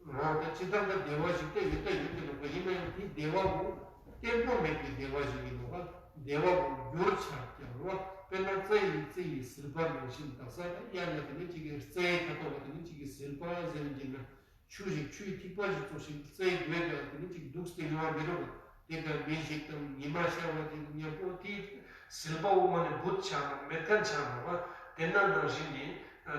ད་སྤྱིར་བཏང་ད་བདེ་བ་ཞིག་ད་ཡོད་ད་ཡོད་དེ་ནོ་ག་ཡིན་ན་ཡང་དེ་བདེ་བ་བོ་གཏན་པོ་མེད་པའི་བདེ་བ་ཞིག་ཡིན་ནོ་ག་བདེ་བ་བོ་འགྱུར་ཆགས་ཀྱང་རོ། དཔེར་ན་རྩྭ་ཡི་རྩེ་ཡི་ཟིལ་པ་ནང་བཞིན་དག་ས་ད་དབྱར་ལ་དེ་ནི་གཅིག་གི་རྩྭའི་ཁ་དོག་ག་དེ་ནི་གཅིག་གི་ཟིལ་པ་ཟེར་གྱིན་ན། ཆུ་ཞིག་ཆུའི་ཐིགས་པ་ཞིག་ཙོགས་ཤིག་རྩྭའི་མགོའི་སྒང་དེ་ནི་གཅིག་འདུག་སྟེ་ཡོང་བ་མི་རུང་བ། དེ་ལྟར་མེ་ཞིག་དང་ཉི་མ་ཤར་བ་དེ་མཉམ་པོ་དེའི་ཟིལ་པ་འོག་མ་ནས་འབུད་ཆགས་ནོ་མེད་མཁན་ཆགས་ནོ་བ། དེ་ན་ནང་བཞིན་ནི་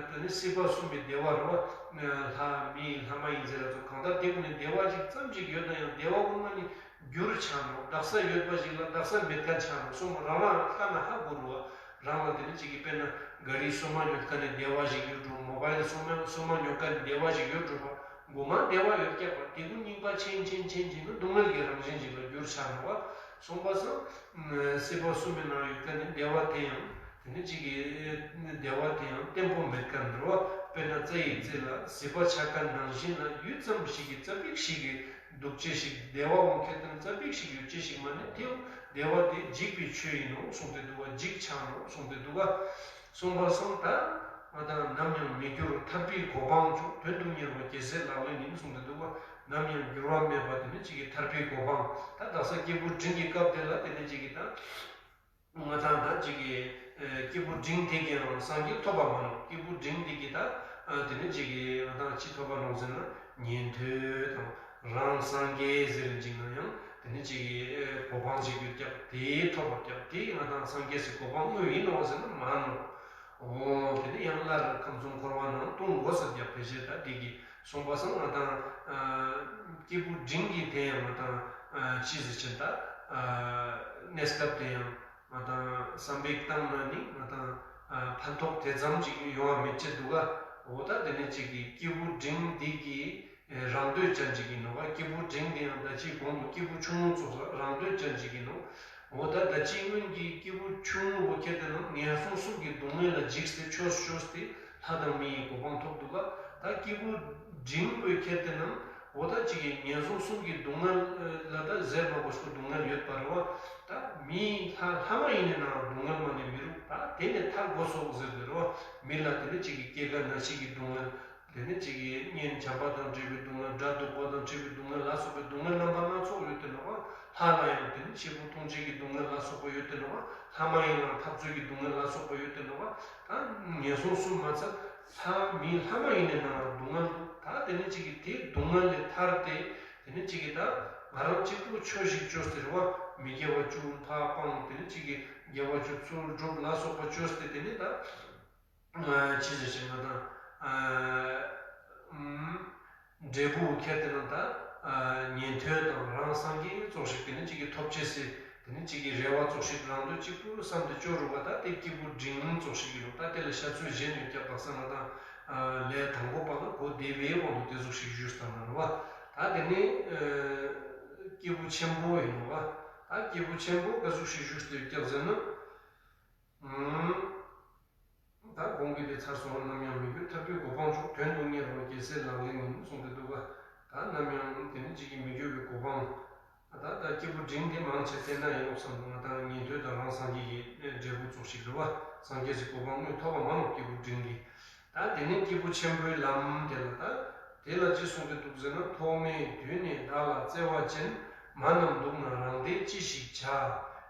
དེ་ནི་སྲིད་པ་གསུམ་པའི་བདེ་བ་རོ། ལྷ་མི་ལྷ་མ་ཡིན་ཟེར་ར་ཚོ་གང་ལྟར་དེ་ཀུན་ནི་བདེ་བ་ཞིག་ཙམ་ཞིག་ཡོད་ན་ཡང་བདེ་བ་ཀུན་མ་ནི་ འགྱུར་ཆགས་ནོག་དག་ས་ཡོད་པ་ཞིག་ལ་དག་ས་མེད་མཁན་ཆགས་ནོག་སོང་བ་རང་རང་ལྟ་ན་ཧ་གོ་རུ་བ། རང་ལ་དེ་ནི་གཅིག་གིས་དཔེར་ན་ག་རི་སོ་མ་ཉོ་མཁན་ནི་བདེ་བ་ཞིག་ཡོད་འགྲོ། མོ་བའི་ལ་སོ་མ་སོ་མ་ཉོ་མཁན་ནི་བདེ་བ་ཞིག་ཡོད་འགྲོ་བ། མགོ་མ་བདེ་བ་ཡོད་ཀྱག་པ་དེ་ཀུན་རྙིང་པ་ཆེན་ཆེན་ཆེན་ཆེན་ན་སྡུག་བསྔལ་གྱི་རང་བཞིན་ཞིག་ལ་འགྱུར་ཆགས་ནོག་བ། སོང་བ་སང་སྲིད་པ་གསུམ་པའི་ནང་ཡོད་མཁན་ནི་བདེ་བ་དེ་ཡང་དེ་ནི་གཅིག་གིས་བདེ་བ་དེ་ཡང་བརྟན་པོ་མེད་མཁན་རེད་བ། དཔེར་ན་རྩྭ་ཡི་རྩེ་ལ་ཟིལ་པ་ཆགས་མཁན་ནང་བཞིན་ལ་ཡུད་ཙམ་ཞིག་གིས་རྩྭ་ཕིག་ཞིག་གིས་སྡུག་ཅེས་ཤིག་བདེ་བ་འོང་ཁྱེར་ཏེ་ན་རྩྭ་ཕིག་ཞིག་ཡོད་ཅེས་ཤིག་མ་ནི་དེའུ་བདེ་བ་དེ་འཇིག་པའི་ཆོས་ཡིན་ནོ་གསུངས་ཏེ་འདུག་བ། འཇིག་ཆགས་ནོ་གསུངས་ཏེ་འདུག་བ། གསུངས་པ་སང་ད་ང་དང་ནམ་ཡང་མི་འགྱུར་ཐར་པའི་གོ་འཕང་མཆོག་དོན་དུ་གཉེར་བ་རྒྱལ་སྲས་ལག་ལེན་ཡིན་གསུངས་ཏེ་འདུག་བ། ནམ་ཡང་འགྱུར་བ་མེད་པ་དེ་ནི་གཅིག་གི་ཐར་པའི་གོ་འཕང་ད་དག་ས་སྐྱེས་བུ་འབྲིང་གི་སྐབས་དེ་ལ་དེ་ནི་གཅིག་གི་ད། ང་དང་ད་ཅིག་གི་སྐྱེས་བུ་འབྲིང་དེ་གིས་རང་སངས་རྒྱས་ཐོབ་པ་མ་ནོག་སྐྱེས་བུ་འབྲིང་དེ་གིས་ད་དེ་ནི་ཅིག་གི་ང་དང་ཅི་ཐོབ་པ་ནོག་ཟེར་ན་ཉན་ཐོས་དང་རང་སངས་རྒྱས་ཟེར་ཅིག་ན་ཡང་དེ་ནི་ཅིག་གི་གོ་འཕང་ཅིག་ཡོད་ཀྱག་དེའི་ཐོབ་པ་ཀྱག་དེ་ང་དང་སངས་རྒྱས་སི་གོ་འཕང་དངོས་ཡིན་ནོག་ཟེར་ན་མ་ནོག་འོ་དེ་ནི་ཡང་སླར་ཁམས་གསུམ་འཁོར་བ་ནང་ལྟུང་དགོས་ཟེར་ཀྱག་ཕལ་ཆེར་ད་དེ་གིས་གསུངས་པ་སང་ང་དང་སྐྱེས་བུ་འབྲིང་གི་དེ་ཡང་ང་དང་ཅི་ཟེར་ཅེ་ད་གནས་སྐབས་དེ་ཡང་། ང་དང་བསམ་པའི་སྟེང་ན་ནི་ང་དང་ཕན་ཐོགས་དེ་ཙམ་ཅིག་ཡོང་བ་མེད་ཅེས་འདུག་ག་འོ་ད་དེ་ནི་ཅིག་གི་སྐྱེས་བུ་འབྲིང་འདི་གི་རང་འདོད་ཅན་ཅིག་ཡིན་ནོག་ག་སྐྱེས་བུ་འབྲིང་དེ་ཡང་ད་ཅིའི་གོང་དུ་སྐྱེས་བུ་ཆུང་ངུ་ཚོགས་ལ་རང་འདོད་ཅན་ཅིག་ཡིན་ནོག་འོ་ད་ད་ཅིའི་སྔོན་གྱི་སྐྱེས་བུ་ཆུང་ངུ་བོ་ཁྱེར་ཏེ་ན་ངན་སོང་གསུམ་གྱི་སྡུག་བསྔལ་ལ་འཇིགས་ཏེ་ཆོས་ཆོས་ཏེ་ལྷ་དང་མི་ཡི་གོ་འཕང་ཐོབ་འདུག་ག་ད་སྐྱེས་བུ་འབྲིང་བོས་ཁྱེར་ཏེ་ན། འོ་ད་ཅིག་གི་ངན་སོང་གསུམ་གྱི་སྡུག་བསྔལ་ལ་ད་ཟེར་མ་དགོས་སྐོར་སྡུག་བསྔལ་ཡོད་པ་རེད་བ། ད་མིའི་ལྷ་ལྷ་མ་ཡིན་ནི་ནང་སྡུག་བསྔལ་མ་ནི་མི་རུང་ད་དེ་ནས་ཐར་དགོས་སོགས་ཟེར་དེ་རེད་བ། མི་ལ་དེ་ནི་ཅིག་གི་སྐྱེ་རྒ་ན་འཆི་གི་སྡུག་བསྔལ། དེ་ནི་ཅིག་གི་གཉེན་བྱམས་པ་དང་བྲལ་བའི་སྡུག་བསྔལ་དགྲ་སྡུག་པ་དང་བྲལ་བའི་སྡུག་བསྔལ་ལ་སོགས་པའི་སྡུག་བསྔལ་རྣམ་པ་སྣ་ཚོགས་ཡོད་དེ་ནོག་བ། ལྷ་ལ་ཡང་དེ་ནི་ཤི་བོ་ཐུང་ཆེ་གི་སྡུག་བསྔལ་ལ་སོགས་པ་ཡོད་དེ་ནོག་བ། ལྷ་མ་ཡིན་ལ་འཐབ་རྩོད་ཀྱི་སྡུག་བསྔལ་ལ་སོགས་པ་ཡོད་དེ་ནོག་བ། ད་ངན་སོང་གསུམ་མ་ཚད། ལྷ་མི་ལྷ་མ་ཡིན་ནི་ནང་ལ་སྡུག་བསྔལ་འདུག་ད་དེ་ནི་གཅིག་གིས་དེ་སྡུག་བསྔལ་ལས་ཐར་ཏེ་དེ་ནི་གཅིག་གིས་ད་ང་རང་གཅིག་པུ་ཆོས་ཤིག་བཅོས་ཟེར་བ་མི་དགེ་བ་བཅུ་ཕར་སྤང་དེ་ནི་གཅིག་གིས་དགེ་བ་བཅུ་ཚུར་སྒྲུབ་ལ་སོགས་པ་བཅོས་ཏེ་དེ་ནི་ད་ཅི་ཟེར་ཞིག་ང་དང་འབྲས་བུ་ཁྱེར་ཏེ་ན་ད་ཉན་ཐོས་དང་རང་སངས་རྒྱས་ཙོགས་ཤིག་དེ་ནི་གཅིག་གིས་ཐོབ་ཅེས་སི། དེ་ནི་གཅིག་གི་རེ་བ་ཙོགས་ཤིག་རང་འདོད་གཅིག་པུ་བསམ་སྟེ་སྐྱོ་རུ་བ་ད་དེ་སྐྱེས་བུ་འབྲིང་ཙོགས་ཤིག་ཡིན་ནོ། ད་དེ་ལ་བཤད་ཚུལ་གཞན་ཡོད་ཀྱག་དག་ས་ང་དང་ལས་དང་པོ་པ་ལ་གོ་བདེ་བའི་དབང་དུ་དེ་ཙོགས་ཤིག་ཞུས་དང་ན་རུ་བ། ད་དེ་ནི་སྐྱེས་བུ་ཆེན་པོ་ཡིན་ནོ་བ། ད་སྐྱེས་བུ་ཆེན་པོ་ག་ཙོགས་ཤིག་ཞུས་ཏེ་ཡོད་ཀྱག་ཟེར་ན། ད་གོང་གི་དེ་ཚར་སོང་། ནམ་ཡང་མི་འགྱུར་ཐར་པའི་གོ་འཕང་མཆོག་དོན་དུ་གཉེར་བ་རྒྱལ་སྲས་ལག་ལེན་ཡིན་གསུངས་ཏེ་འདུག་ག་ད་ནམ་ཡང་དེ་ནི་གཅིག་གིས་མི་འགྱུར་བའི་གོ་འཕང་། ད་ད་སྐྱེས་བུ་འབྲིང་དེ་མང་ཆེ་བལྟས་ན་ཡིན་ནོག་བསམ་འདུག་ང་དང་ཉན་ཐོས་དང་རང་སངས་རྒྱས་ཀྱི་འབྲས་བུ་ཙོགས་ཤིག་རེད་བ། སངས་རྒྱས་སི་གོ་འཕང་དངོས་ཐོབ་པ་མ་ནོག་སྐྱེས་བུ་འབྲིང་གིས། ད་དེ་ནི་སྐྱེས་བུ་ཆེན་པོའི་ལམ་དེ་ལ་ད། དེ་ལ་ཅི་གསུངས་ཏེ་འདུག་ཟེར་ན། ཐོག་མེད་དུས་ནས་བདག་ལ་བརྩེ་བ་ཅན། མ་རྣམས་སྡུག་ན་རང་བདེ་ཅི་ཞིག་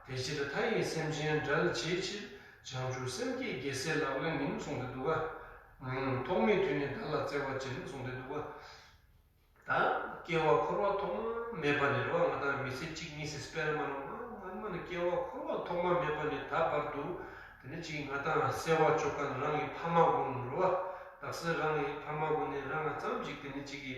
བྱ། དེ་ཕྱིར་མཐའ་ཡས་སེམས་ཅན་བསྒྲལ་བྱའི་ཕྱིར། བྱང་ཆུབ་སེམས་བསྐྱེད་རྒྱལ་སྲས་ལག་ལེན་ཡིན་གསུངས་ཏེ་འདུག་ག་ཐོག་མེད་དུས་ནས་བདག་ལ་བརྩེ་བ་ཅན་གསུངས་ཏེ་འདུག་ག་ད་སྐྱེ་བ་འཁོར་བ་ཐོག་མ་མེད་པ་ནས་རེད་བ། ང་དང་མི་ཚེ་གཅིག་གཉིས་སི་སྤེ་ར་མ་ནོག་ང་སྔ་མ་ནས་སྐྱེ་བ་འཁོར་བ་ཐོག་མ་མེད་པ་ནས་ད་བར་དུ་དེ་ནི་གཅིག་ང་དང་བརྩེ་བ་བཅོ་མཁན་རང་གི་ཕ་མ་ཀུན་རེད་བ། དག་ས་རང་གི་ཕ་མ་ཀུན་ནས་རང་ང་ཙམ་ཞིག་དེ་ནི་གཅིག་གི་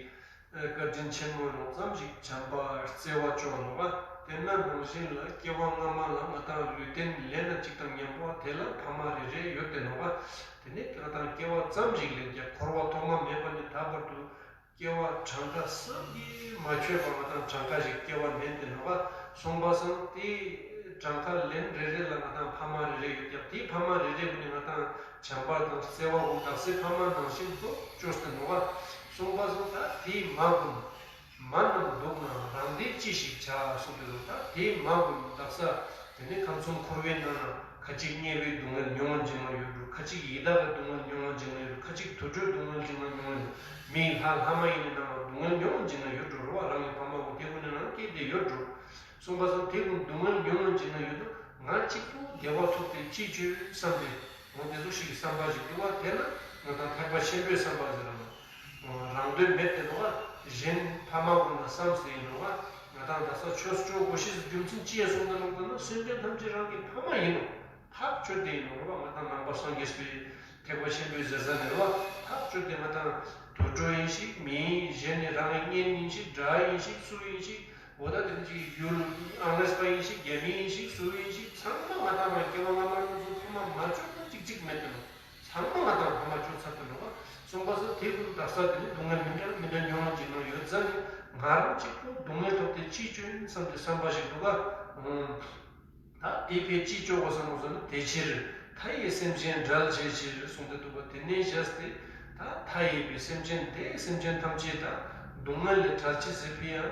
བཀའ་དྲིན་ཆེན་མོ་ནོག་ཙམ་ཞིག་བྱམས་པ་བརྩེ་བ་བཅོ་ནོག་བ། དེ་ན་ནང་བཞིན་ལ་སྐྱེ་བ་སྔ་མ་ལ་ང་དང་ལུས་རྟེན་ལེན་ན་གཅིག་དང་མཉམ་པོ་དེ་ལ་ཕ་མ་རེ་རེ་ཡོད་དེ་ནོག་བ། དེ་ནི་ང་དང་སྐྱེ་བ་ཙམ་ཞིག་ལེན་ཀྱང་འཁོར་བ་ཐོག་མ་མེད་པ་ནས་ད་བར་དུ། སྐྱེ་བ་གྲངས་ཀ་བསམ་གྱིས་མ་ཆོད་པ་ང་དང་གྲངས་ཀ་ཞིག་སྐྱེ་བ་ལེན་ཏེ་ནོག་ག་སོང་པ་སང་དེ་གྲངས་ཀ་ལེན་རེ་རེ་ལ་ང་དང་ཕ་མ་རེ་རེ་ཡོད་ཀྱང་དེའི་ཕ་མ་རེ་རེ་ཀུན་ནས་ང་དང་བྱམས་པ་དང་བརྩེ་བ་འོ་དག་སའི་ཕ་མ་ནང་བཞིན་དུ་བཅོས་ཏེ་ནོག་ག་སོང་པ་སང་ད་དེའི་མ་ཀུན་མ་རྣམས་སྡུག་ན་རང་བདེ་ཅི་ཞིག་བྱ་གསུངས་ཏེ་ནོག་ད་དེའི་མ་ཀུན་དག་ས་དེ་ནི་ཁམས་གསུམ་འཁོར་བའི་ནང་ན། ཁ་ཅིག་དམྱལ་བའི་སྡུག་བསྔལ་མྱོང་ངམ་བྱུང་ན་ཡོད་འགྲོ། ཁ་ཅིག་ཡི་དྭགས་ཀྱི་སྡུག་བསྔལ་མྱོང་ངམ་བྱུང་ན་ཡོད་འགྲོ། ཁ་ཅིག་དུད་འགྲོའི་སྡུག་བསྔལ་བྱུང་ངམ་མྱོང་ངམ་ཡོད་འགྲོ། མི་ལྷ་ལྷ་མ་ཡིན་ནི་ནང་ལ་སྡུག་བསྔལ་མྱོང་ངམ་བྱུང་ན་ཡོད་འགྲོ་རེད་བ། རང་གི་ཕ་མ་བོ་སྐྱེ་དགུ་ནི་ནང་སྐྱེས་ཏེ་ཡོད་འགྲོ། སོང་པ་སང་དེ་ཀུན་སྡུག་བསྔལ་མྱོང་ངམ་བྱུང་ན་ཡོད་འགྲོ། ང་གཅིག་པུ་བདེ་བ་ཐོབ་སྟེ་ཅི་བྱོས་བསམ་སྟེ་འོ་དེ་ཚོ་ཞིག་གི་བསམ་པ་ཞིག་འདུག་བ། དེ་ལ་ང་དང་ཐེག་པ་ཆེན་པོའི་བསམ་པ་ཟེར་ར་མ། རང་དོན་མེད་དེ་ནོག་ག་གཞན་ཕ་མ་ཀུན་ལ་བསམ་སྟེ་ཡིན་ནོག་ག་ང་དང་དག་ས་ཆོས་སྤྱོད་དགོས་ཤེས་སི་རྒྱུ་མཚན་ཅི་ཡང་གསུངས་ཏེ་ནོག་ཟེར་ན་སེམས་ཅན་ཐམས་ཅད་རང་གི་ཕ་མ་ཡིན་ནོག་ཐག་ཆོད་དེ་ཡིན་ནོག་རེད་བ། ང་དང་ནང་པ་སངས་རྒྱས་པའི་ཐེག་པ་ཆེན་པོའི་ཟེར་ས་ནས་རེད་བ། ཐག་ཆོད་དེ་ང་དང་དུད་འགྲོ་ཡིན་ཞིག་མི་ཡིན་གཞན་ནི་རང་གི་གཉེན་ཡིན་ཞིག་དགྲ་ཡིན་ཞིག་སུ་ཡིན་ཞིག་འོ་ད་དེ་འདྲ་ཅིག་ཡུལ་ཨང་རེས་པ་ཡིན་ཞིག་རྒྱ་མི་ཡིན་ཞིག་སུ་ཡིན་ཞིག་ཚང་མ་ང་དང་རང་སྐྱེ་བ་སྔ་མ་ལ་ཚོ་ཚང་མ་མ་བཅོས་ན་གཅིག་གཅིག་མེད་དེ་ནོ། ཚང་མ་ང་དང་ཕ་མ་བཅོས་ཚར་དེ་ནོ། སོང་པ་སོ་དེ་ཀུན་དག་ས་དེ་ནི་སྡུག་བསྔལ་མི་འདྲ་མི་འདྲ་མྱོང་བ་ཅིག་ནང་ཡོད་ཙང་ནི་ང་རང་གཅིག་པུ་སྡུག་བསྔལ་ཐོབ་སྟེ་ཅི་བཅོས་ཡིན་བསམ་སྟེ་བསམ་པ་ཞིག་འདུག་ག་ད་དེ་ཕའི་ཅི་བཅོས་དགོས་བསམ་དགོས་བསམ་ན་དེ་ཕྱིར་མཐའ་ཡས་སེམས་ཅན་བསྒྲལ་བྱའི་ཕྱིར་གསུངས་ཏེ་འདུག་པ། དེ་ནས་བཞག་སྟེ་ད་མཐའ་ཡས་པའི་སེམས་ཅན་དེ་སེམས་ཅན་ཐམས་ཅད་ད་སྡུག་བསྔལ་ལས་བསྒྲལ་བྱེད་ཟེར་བའི་ཡང་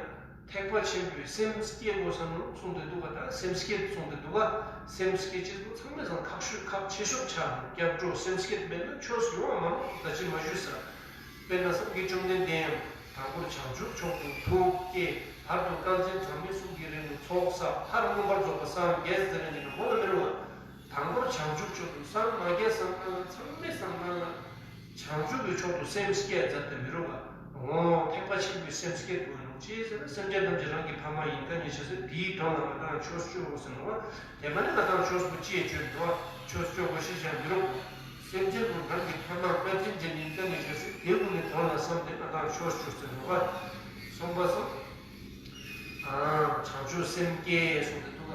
ཐེག་པ་ཆེན་པོའི་སེམས་བསྐྱེད་དགོས་བསམ་ན་གསུངས་ཏེ་འདུག་པ། ད་སེམས་བསྐྱེད་གསུངས་ཏེ་འདུག་པ། སེམས་བསྐྱེད་ཅེས་པོ་ཚང་མས་ཀྱང་ཁག་ཤོས་ཁག་ཆེ་ཤོས་ཆགས་ནས་སྐྱབས་འགྲོ་སེམས་བསྐྱེད་མེད་ན་ཆོས་ཡོང་བ་མ་ནོ། ད་ཅི་མ་ཞུས་ས། དཔེར་ན་སངས་རྒྱས་བཅོམ་ལྡན་འདས་ཡང་དང་པོར་བྱང་ཆུབ་མཆོག་ཏུ་ཐུགས་བསྐྱེད། བར་དུ་དཀའ་ཚེགས་གྲངས་མེད་གསུམ་གྱི་རིང་ལ་ཚོགས་བསགས། མཐར་མངོན་པར་རྫོགས་པར་སངས་རྒྱས་ཟེར་ནས་ནི་མོ་ལ་མི་རུང་བ། དང་པོར་བྱང་ཆུབ་མཆོག་ཏུ་སངས་མ་རྒྱས་སམ་ན་ལ་ཚང་མས་བསམ་ན་ལ་བྱང་ཆུབ་ཀྱི་མཆོག་ཏུ་སེམས་བསྐྱེད་མཛད་དེ་མི་རུང་བ། འོ་ཐེག་པ་ཆེན་པོའི་སེམས་བསྐྱེད་དགོས་ནོ། ཅི་ཟེར་ན་སེམས་ཅན་ཐམས་ཅད་རང་གི་ཕ་མ་ཡིན་ཀ་ནས་བྱས་ཚེ་དེའི་དོན་ལ་ང་དང་ཆོས་སྤྱོད་དགོས་ཟེར་ནོ། དེ་མ་ནི་ང་དང་ཆོས་པོ་ཅི་ཡང་སྤྱོད་འགྲོ་བ་ཆོས་སྤྱོད་དགོས་ཤེས་ཀྱང་མི་རུང་བ། སེམས་ཅན་པོ་རང་གི་ཕ་མ་དཔལ་ཆེན་ཅན་ཡིན་ཀ་ནས་བྱས་ཚེ་དེ་ཀུན་ནི་དོན་ལ་བསམ་སྟེ་ང་དང་ཆོས་སྤྱོད་ཟེར་ནོ། གསུངས་པ་སོ། བྱང་ཆུབ་སེམས་བསྐྱེད་གསུངས་ཏེ་འདུག་ག་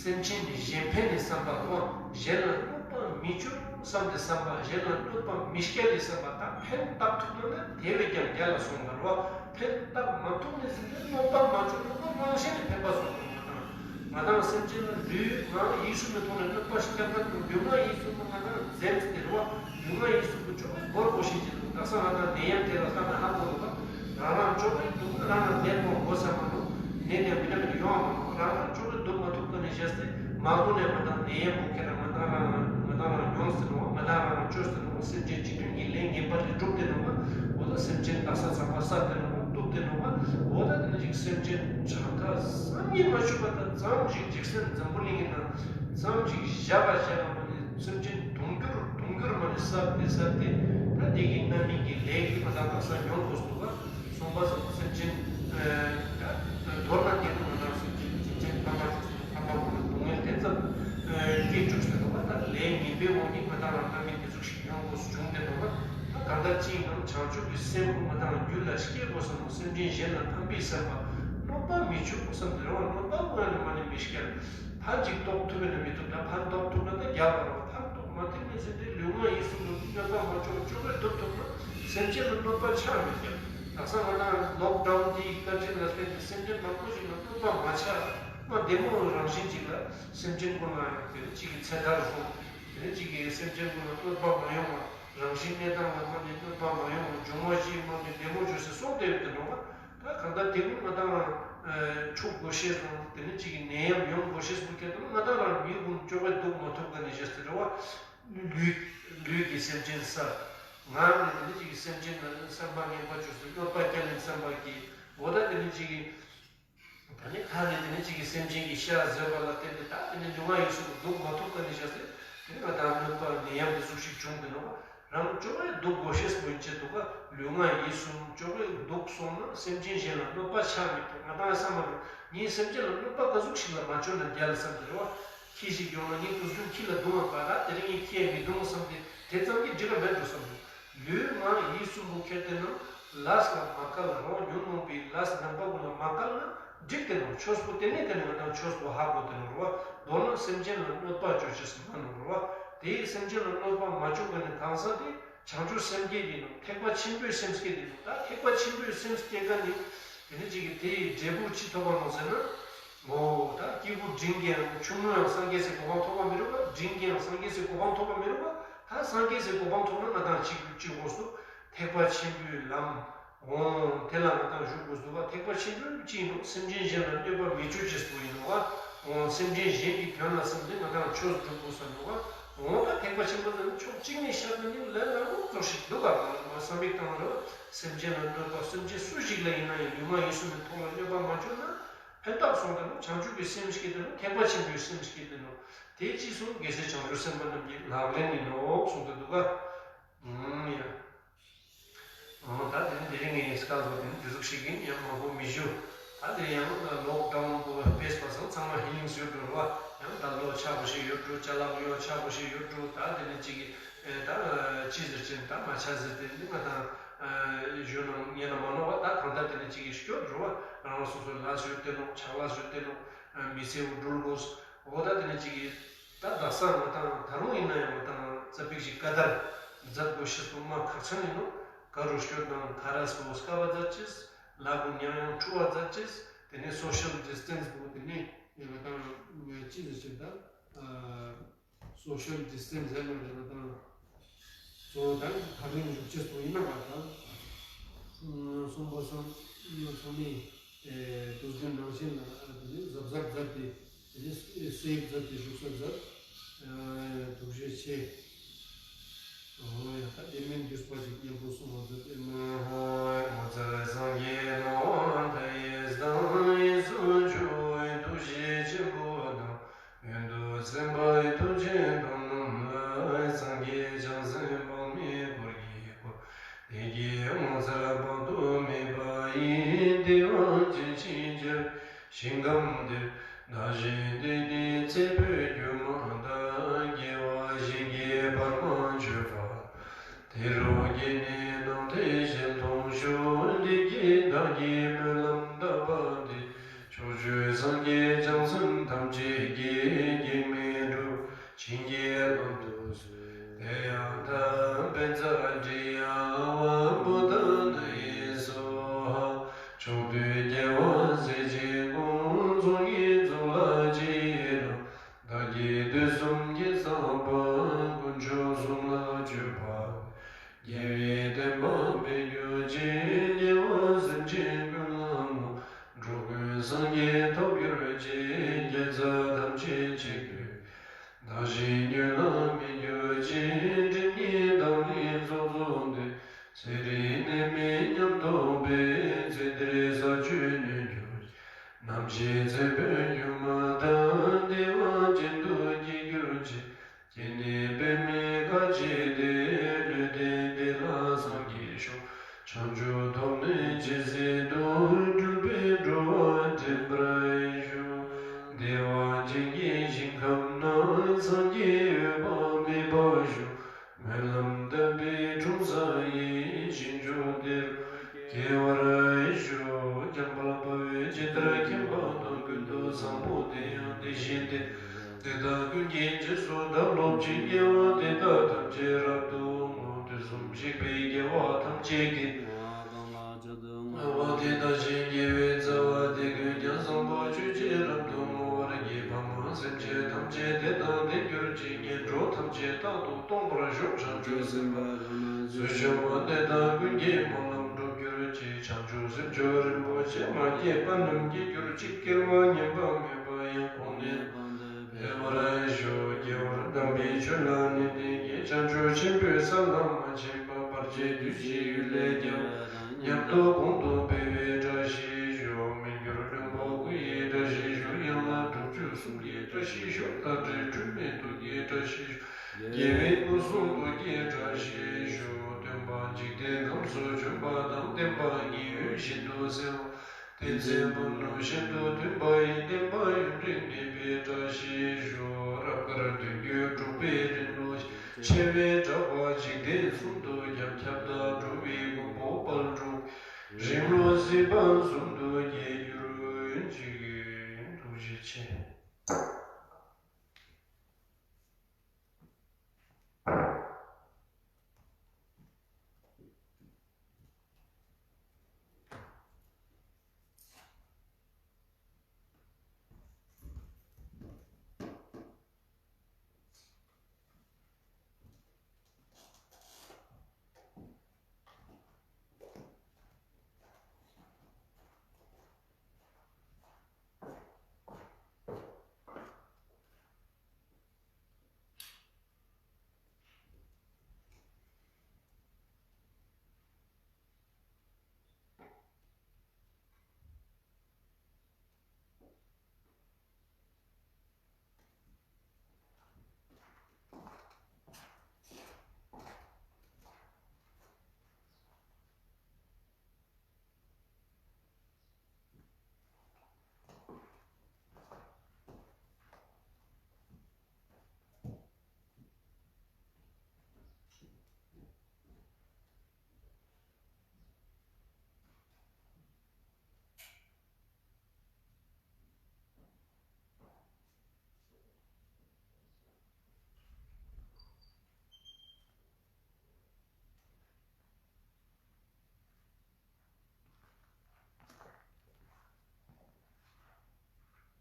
སེམས་ཅན་ནི་གཞན་ཕན་ནི་བསམ་པ་རོ། གཞན་ལ་གནོད་པ་མི་བྱུང་བསམ་སྟེ་བསམ་པ། གཞན་ལ་གནོད་པ་མི་སྐྱེལ་ཏེ་བསམ་པ། ད་ཕན་བཏགས་ཐུབ་ན་ན་དེ་བས་ཀྱང་རྒྱལ་ལ་སོང་བ་རོ། ཕན་བཏགས་མ་ཐུབ་ནས་ཟིན་ཏེ་གནོད་པ་མ་བྱུང་ན་ན་རང་བཞིན་ནས་ཕན་པ་སོང་བ་རོ། ང་དང་སེམས་ཅན་ལ་ལུས་ངག་ཡིད་གསུམ་ནས་ཐོག་ནས་གནོད་པ་ཞིག་བཏང་ན་ལུས་ངག་ཡིད་གསུམ་པོ་ང་དང་འཛེམས་ཏེ་རོ། ལུས་ངག་ཡིད་གསུམ་པོ་ཅོག་ནས་བོར་དགོས་ཤེས་ཀྱི་འདུག་དག་ས་ང་དང་ནད་ཡམས་དེ་ལ་ལྟ་ན་ཧ་གོ་འདུག་ག་རང་རང་ཅོག་ནས་སྡུག་ན་རང་རང་ནད་ཕོག་དགོས་ས་མ་འདུག་ནད་དེ་མི་འདྲ་མི་འདྲ་ཡོང་བ་མ་གཏོགས་རང་རང་ཅོག་ནས་སྡུག་མ་ཐུབ་ཀ་ནས་བྱས་ཏེ་མ་གོ་ནས་ང་དང་ནད་ཡམས་ཕོག་ཁེ་ན་ང་དང་རང་ང་དང་རང་མྱོང་ཟེར་ནོ། ང་དང་རང་རང་ཅོས་ཟེར་ནོ། སེམས་ཅན་འཇིག་རྟེན་གྱི་ལས་ངན་པ་དེ་སྒྲུབ་དེ་ནོ། འོ་ད་སེམས་ཅན་དག་ས་ཚང་མ་བསད་དེ་ནོ། གཏུབ་དེ་ནོ། འོ་ད་དེ་ནི་ཅིག་སེམས་ཅན་གྲངས་ཀ་བསམ་གྱིས་མ་ཆོད་པ་དང་ཙམ་ཞིག་འཇིག་རྟེན་འཛམ་བུ་གླིང་གི་ནང་ཙམ་ཞིག་བཞག་པ་བཞག་པ་མ་ནི་སེམས་ཅན་དུང་འགྱུར་དུང་འགྱུར་མ་ནི་བསད་དེ་བསད་དེ་ད་དེ་གི་རྣམ་སྨིན་གྱི་ལས་ཀྱིས་ང་དང་དག་ས་མྱོང་དགོས་སུ་འདུག་ག་གསུངས་པ་སོགས་སེམས་ཅན་ད་མདོར་ན་དེ་ནི་ང་དང་སེམས་ཅན་སེམས་ཅན་ཕ་མ་ཞིག་སོང་ཕ་མ་ཀུན་ལ་སྡུག་བསྔལ་དེ་ཙམ་སྐྱེ་བཅུག་ཟེར་བ་ད་ལས་ངན་པའི་འོག་ནས་ང་དང་རང་རྣམ་སྨིན་དེ་ཚོ་ཞིག་ཡོང་དགོས་སུ་བྱུང་སྟེ་འདུག་ན། ད་གང་ལྟར་ཅིའི་ནང་བྱང་ཆུབ་ཀྱི་སེམས་ཀུན་ང་དང་རྒྱུད་ལ་སྐྱེ་དགོས་བསམ་མོ། སེམས་ཅན་གཞན་ལ་ཕན་པའི་བསམ་པ། གནོད་པ་མི་བྱུང་བསམ་དེ་རང་གནོད་པ་ཀུན་ནི་མ་ནི་མི་སྐྱེ། ཕན་ཅིག་ཐོགས་ཐུབ་པས་ན་མི་ཐུབ་ད་ཕན་ཐོགས་ཐུབ་ན་ད་རྒྱལ་བ་རང་ཕན་ཐོགས་མ་ཐུབ་ནས་ཟིན་ཏེ་ལུས་ངག་ཡིད་གསུམ་ལ་གནོད་པ་མ་བྱུང་ཅོག་རེ་ཐུབ་ཐུབ་ན་སེམས་ཅན་ལ་གནོད་པ་ཆགས་མི་སྐྱེ། དག་ས་ང་དང་ལོག་ཌའུན་དེའི་བཀའ་དྲིན་ལ་བརྟེན་ཏེ་སེམས་ཅན་མང་པོ་ཞིག་ལ་གནོད་པ་མ་ཆགས་ན་བདེ་མོ་རང་བཞིན་ཅིག་ལ་སེམས་ཅན་ཀུན་ལ་ཡང་དེ་ནི་གཅིག་གི་ཚེ་ཐར་སོང་། དེ་ནས་གཅིག་གིས་སེམས་ཅན་ཀུན་ལ་གནོད་པ་མ་ཡོང་བ། རང་བཞིན་གནས་སྟངས་ལ་མ་ནི་གནོད་པ་མ་ཡོང་བ། འབྱུང་བ་བཞིའི་མ་ནི་བདེ་མོ་བྱོས་ཟེར་གསུངས་ཏེ་ཡོད་དེ་ནོ། ད་གང་ལྟར་དེ་ཀུན་ང་དང་ཆུག་དགོས་ཤེས་དང་དེ་ནས་གཅིག་གི་ནད་ཡམས་ཡོང་དགོས་ཤེས་པོ་ཁྱེད་དུ་ང་དང་རང་མི་ཀུན་ཅོག་པའི་སྡུག་མ་ཐུབ་ག་ནས་བྱས་ཟེར་བ། ལུས་ལུས་ཀྱི་སེམས་ཅན་བསད། ངག་ནས་དེ་ནས་གཅིག་གི་སེམས་ཅན་ལ་བསམ་པ་ངན་པ་བྱོས་ཟེར་གནོད་པ་སྐྱེལ་ནས་བསམ་པ་གི་འོ་ད་དེ་ནས་གཅིག་གི་ད་ནི་ཁ་ནས་དེ་ནི་གཅིག་གི་སེམས་ཅན་གྱི་ཤ་ཟོས་པ་ལ་བརྟེན་ཏེ་ད་དེ་ནི་ལུས་ངག་ཡིད་གསུམ་སྡུག་མ་ཐུབ་ཀ་ནི་བྱས་ཏེ་དེ་ནི་ང་དང་གནོད་པ་ནད་ཡམས་དེ་ཟུག་ཞིག་བྱུང་དེ་ནོ། རང་ཅོག་གེ་སྡུག་དགོས་ཤེས་པོ་ཡིན་ཆེད་དུ་ག་ལུས་ངག་ཡིད་གསུམ་ཅོག་གེ་སྡུག་སོང་ན་སེམས་ཅན་གཞན་ལ་གནོད་པ་ཆགས་མི་ཐུབ། ང་དང་བསམ་མ་འགྲོ་ངའི་སེམས་ཅན་ལ་གནོད་པ་ག་ཟུག་ཞིག་ལ་མ་བྱུང་ན་རྒྱལ་ལ་བསམ་དེ་རེད་བ། ཁྱི་ཞིག་ཡོང་ན་ངའི་དུས་རྒྱུན་ཁྱི་ལ་རྡུང་བ་པ་ར་དེ་རིང་ངས་ཁྱི་ཡ་མི་རྡུང་བསམ་སྟེ་དེ་ཙམ་གྱིས་འགྲིག་ག་མེད་འགྲོ་བསམ་འདུག་ལུས་ངག་ཡིད་གསུམ་པོ་ཁྱེར་ཏེ་ན་ལས་ལ་མ་བཀལ་ལ་རོ། ཉོན་མོངས་པའི་ལས་ངན་པ་ཀུན་ལ་མ་བཀལ་ན་འགྲིག་དེ་ནོ། ཆོས་པོ་དེ་ནས་དེ་ནས་ང་དང་ཆོས་པོ་ཧ་གོ་དེ་ནོ་རོ། མདོར་ན་སེམས་ཅན་ལ་གནོད་པ་བཅོ་ཅེས་སུ་མ་ནོ་རོ། དེའི་སེམས་ཅན་ལ་གནོད་པ་མ་བཅོ་ག་ནས་གང་ཟག་དེ་བྱང་ཆུབ་སེམས་བསྐྱེད་དེ་ནོ། ཐེག་པ་ཆེན་པོའི་སེམས་བསྐྱེད་དེ་ནོ། ད་ཐེག་པ་ཆེན་པོའི་སེམས་བསྐྱེད་ག་ནི་དེ་ནི་གཅིག་གི་དེའི་འབྲས་བུ་ཅི་ཐོབ་པ་ནོ་ཟེར་ན། འོ་ད་སྐྱེས་བུ་འབྲིང་གིས་ཡང་ཆུང་ངུ་ཡང་སངས་རྒྱས་སའི་གོ་འཕང་ཐོབ་པ་མི་རུང་བ། འབྲིང་གིས་ཡང་སངས་རྒྱས་སའི་གོ་འཕང་ཐོབ་པ་མི་རུང་བ། ད་སངས་རྒྱས་སའི་གོ་འཕང་ཐོབ་ན་ང་དང་གཅིག་གཅིག་དགོས་སུ་ཐེག་པ་ཆེན་པོའི་ལམ། འོ་དེ་ལ་ང་དང་ཞུགས་དགོས་སུ་བ། ཐེག་པ་ཆེན་པོའི་ཅི་ཡིན་ནོ། སེམས་ཅན་གཞན་ལ་གནོད་པ་མི་བཅོ་ཅེས་པོ་ཡིན་ནོ་བ། འོ་སེམས་ཅན་གཞན་གྱི་དོན་ལ་བསམ་སྟེ་ང་དང་ཆོས་སྒྲུབ་དགོས་ས་ནོ་བ། འོ་ད་ཐེག་པ་ཆེན་པོ་ལ་ནི་ཕྱོགས་གཅིག་ནས་བཤད་ན་ནི་ལས་སླ་པོ་ཙོགས་ཤིག་འདུག་ག་མ་བསམ་པའི་སྟེང་ལ་སེམས་ཅན་ལ་གནོད་པ། སེམས་ཅན་སུ་ཞིག་ལ་ཡིན་ན་ཡང་ལུས་ངག་ཡིད་གསུམ་གྱི་ཐོག་ལ་གནོད་པ་མ་བཅོ་ན། ཕན་བཏགས་སོང་དེ་ནོ། བྱང་ཆུབ་ཀྱི་སེམས་སྐྱེས་དེ་ནོ། ཐེག་པ་ཆེན་པོའི་སེམས་སྐྱེས་དེ་ནོ། དེ་ཅི་གསུངས། རྒྱལ་སྲས་བྱང་ཆུབ་སེམས་དཔའ་རྣམས་ཀྱི་ལག་ལེན་ཡིན་ནོ་གསུངས་ཏེ་འདུག་ག་ཨུམ་ཡ། ཨང་ད་དེ་ནི་དེ་རིང་ངའི་སྐལ་བ་དེ་ནི་འདི་ཟུག་ཞིག་ཡིན། ཡང་མང་པོ་མི་ཞུ། ད་དེ་ཡང་ལོག་ཌའུན་པོ་ཕེས་པ་སང་ཚང་མ་ཧི་ལིང་ཡོད་འགྲོ་ར་བ། ཡང་ད་ལོ་ཆགས་པ་ཞིག་ཡོད་འགྲོ། ཅ་ལག་ཡོ་ཆགས་པ་ཞིག་ཡོད་འགྲོ། ད་དེ་ནི་ཅིག་ད་ཅི་ཟེར་ཅན་ད་མ་ཆ་ཟེར་དེ་ནི་ང་དང་ ཞུ་ནང་ཉན་ན་མ་ནོར་བ། ད་གང་ལྟར་དེ་ནས་ཅིག་གི་སྐྱོ་འགྲོ་བ། རང་རང་སོ་སོའི་ལས་ཞུ་སྟེ་ནོ། ཕྱག་ལས་ཞུ་སྟེ་ནོ། མི་ཚེ་འུ་སྒྲུལ་དགོས། འོ་ད་དེ་ནས་ཅིག་གི་ད་ད་ས་ང་དང་ད་རུང་ཡིན་ན་ཡང་ང་དང་ཙ་པིག་ཅིག་ག་དར་མཛད་དགོས་ཤེས་པོ་མ་ཁག་ཆེན་ཡིན་ནོ། ག་རུ་སྐྱོ་དང་ག་ར་སོ་དཀའ་བ་མཛད་ཅེས། ལ་གུ་ཉང་ཡང་འཁྲུ་བ་མཛད་ཅེས། དེ་ནས་སོ་ཤལ་ཌི་སི་ཊན་སི་པོ་དེ་ནས་ང་དང་ཅི་ཟེར་ཅིག་ད། སོ་ཤལ་ཌི་སི་ཊན་སི་ཟེར་ན་རེད་པ་དང་། གཙོ་བོ་དང་ཕ་རིང་བཞུགས་ཆེ་སོ་ཡིན་ན་མ་དང་། གསུམ་པ་སང་ཚང་མས་དུས་རྒྱུན་ནང་བཞིན་ལ་དེ་ནི་གཟབ་གཟབ་མཛད་དེ། དེ་ནི་སེབ་མཛད་དེ་བཞུགས་ས་མཛད། ཐུགས་རྗེ་ཆེ། འོ་ཡ། ད་དེ་མིན་བརྒྱུད་པ་ཅིག་སྙན་པོ་གསུང་བ་མཛད་དེ་མ། ཧོ། ངོ་མཚར་སངས་རྒྱས་སྣང་བ་མཐའ་ཡས་དང་། ཡིད་སུ་འཆི་བའི་ཐུགས་རྗེ་ཆེན་པོ་དང་། ཡོན་དུ་སེམས་དཔའི་ཐུགས་རྗེ་དང་རྣམས་ལ། སངས་རྒྱས་བྱང་སེམས་དཔག་མེད་འཁོར་གྱིས་བསྐོར། བདེ་སྐྱིད་ངོ་མཚར་དཔག་ཏུ་མེད་པ་ཡི། བདེ་བ་ཅན་ཞིང་ཁྱབ་ཞིང་ཁམས་འདིར། བདག་གཞན་བདེ་གནས་ཚེ་འཕོས་སྒྱུ་མ་དང་། དགེ་བ་གཞན་གྱིས་བར་མ་ཆོད་པ། དེ་རུ་སྐྱེས་ནས་སྣང་མཐའི་ཞལ་མཐོང་ཤོག། བདེ་སྐྱིད་བདག་གིས་སྨོན་ལམ་བཏབ་པ་འདི། ཕྱོགས་བཅུའི་སངས་རྒྱས་བྱང་སེམས་ཐམས་ཅད་ཀྱིས། གེགས་མེད་འགྲུབ་བྱིན་གྱིས་བརླབ་ཏུ་གསོལ། དེ་ཡང་དམ་པའི་ཛ་དྲི་ཡ་ཝ་བུདྡྷ་ནཱ་ཡེ་སྭཱ་ཧཱ། ཕྱོགས་དུས་རྒྱལ་བ་སྲས་ཆེན་ཀུན། ཚོགས་གཉིས་རྫོགས་ལ་མཆིས་རབ། བདག་གིས་དུས་གསུམ་གྱི་བསགས་པ། དཀོན་མཆོག་གསུམ་ལ་མཆོད་པ། རྒྱལ་བའི་བསྟན་པ་འཕེལ་གྱུར་ཅིག། རྒྱལ་བ་སེམས་ཅན་ཀུན་ལ་བསྔོ། འགྲོ་ཀུན་སངས་རྒྱས་ཐོབ་གྱུར་ཅིག། དགེ་རྩ་ཐམས་ཅད་གཅིག་ཏུ། བདག་གཞན་གཉིས་ལ་མི་འགྱུར་ཅིག། སྒྲིབ་གཉིས་དང་ནི་ཚོགས་རྫོགས་ཏེ། ཚེ་རིང་ནད་མེད་ཉམས་རྟོགས་པའི། ཚེ་འདིར་ས་བཅུད་ནུས་གྱུར་ཅིག། ནམ་ཞིག་ཚེ་འཕོས་སྒྱུ་མ་དང་། བདེ་བ་ཅན་དུ་སྐྱེ་གྱུར་ཅིག། སྐྱེས་ནས་པདྨའི་ཁ་བྱེ་སྟེ། ལུས་རྟེན་འདི་ལ་སངས་རྒྱས་ཤོག། བྱང་ཆུབ་ཐོབ་ནས་ཇི་སྲིད་དུ། སྤྲུལ་པས་འགྲོ་བ་འདྲེན་པར་ཤོག། བདེ་བ་ཅན་གྱི་ཞིང་ཁམས་ན། སངས་རྒྱས་འོད་དཔག་མེད་པ་བཞུགས། སྨོན་ལམ་བཏབ་པའི་འཁྲུངས་ས་ཡི། ཞིང་མཆོག་འདིར་སྐྱེ་བར་ཤོག། འཇམ་དཔལ་དཔའ་བོས་ཇི་ལྟར་མཁྱེན་པ་དང་། ཀུན་ཏུ་བཟང་པོ་དེ་ཡང་དེ་བཞིན་ཏེ། དེ་དག་ཀུན་གྱི་རྗེས་སུ་བདག་སློབ་ཅིང་། དགེ་བ་འདི་དག་ཐམས་ཅད་རབ་ཏུ་བསྔོ། དུས་གསུམ་གཤེགས་པའི་རྒྱལ་བ་ཐམས་ཅད་ཀྱིས། བསྔོ་བ་འདི་དག་བཞིན་དགེ་བའི་རྩ་བ། དེ་ཀུན་ཀྱང་བསམ་པ་ཆོས་ཅན། རབ་ཏུ་བསྔོ་བར་བགྱི། ཕ་མ་སེམས་ཅན་ཐམས་ཅད་དེ་དང་ལྡན་གྱུར་ཅིག། ངན་འགྲོ་ཐམས་ཅད་རྟག་ཏུ་སྟོངས་པར་ཤོག། བྱང་ཆུབ་སེམས་དཔའ་བྱང་ནས་བཟོད་བྱ་བ། དེ་དག་ཀུན་གྱི་སྨོན་ལམ་འགྲུབ་གྱུར་ཅིག། བྱང་ཆུབ་སེམས་མཆོག་རིན་པོ་ཆེ། མ་སྐྱེས་པ་རྣམས་སྐྱེ་གྱུར་ཅིག། སྐྱེ་བ་ངན་པ་མེད་པ་ཡང་། གོང་ནས་འཕེལ་བར་ཤོག། སྐྱེ་བོ་དམ་པའི་ཆོས་ལ་གནས་ལྡན་གྱི། བྱང་ཆུབ་ཆེན་པོའི་ས་ལ་མ་ཆགས་པ། བར་ཆད་བདུད་ཀྱི་གཡུལ་ལས་རྒྱལ་བ་དང་། ཉམས་རྟོགས་གོང་དུ་འཕེལ་བའི་བཀྲ་ཤིས་ཤོག། མི་འགྱུར་ལྷུན་པོ་སྐུ་ཡི་བཀྲ་ཤིས་ཤོག། ཡན་ལག་དྲུག་ཅུ་གསུམ་གྱི་བཀྲ་ཤིས་ཤོག། མཐའ་བྲལ་འཁྲུལ་མེད་ཐུགས་ཀྱི་བཀྲ་ཤིས་ཤོག། རྒྱལ་བའི་སྐུ་གསུང་ཐུགས་ཀྱི་བཀྲ་ཤིས་ཤོག། སྟོན་པ་འཇིག་རྟེན་ཁམས་སུ་བྱོན་པ་དང་། བསྟན་པ་དངོས་ཡོད་ཤིན་ཏུ་གསལ་བ། བསྟན་འཛིན་པུ་ནུ་ཤིན་ཏུ་མཐུན་པ་ཡི། བསྟན་པ་ཡུན་རིང་གནས་པའི་བཀྲ་ཤིས་ཤོག། རབ་དཀར་དོན་བརྒྱུད་དྲུག་པའི་རིང་ལུགས། ཆེ་བའི་གྲགས་པ་འཇིག་རྟེན་གསུམ་དུ་ཁྱབ། ཁྱབ་བདག་འགྲོ་བའི་མགོན་པོ་དཔལ་འབྲུག་རིང་ལུགས་སྲིད་པ་གསུམ་དུ།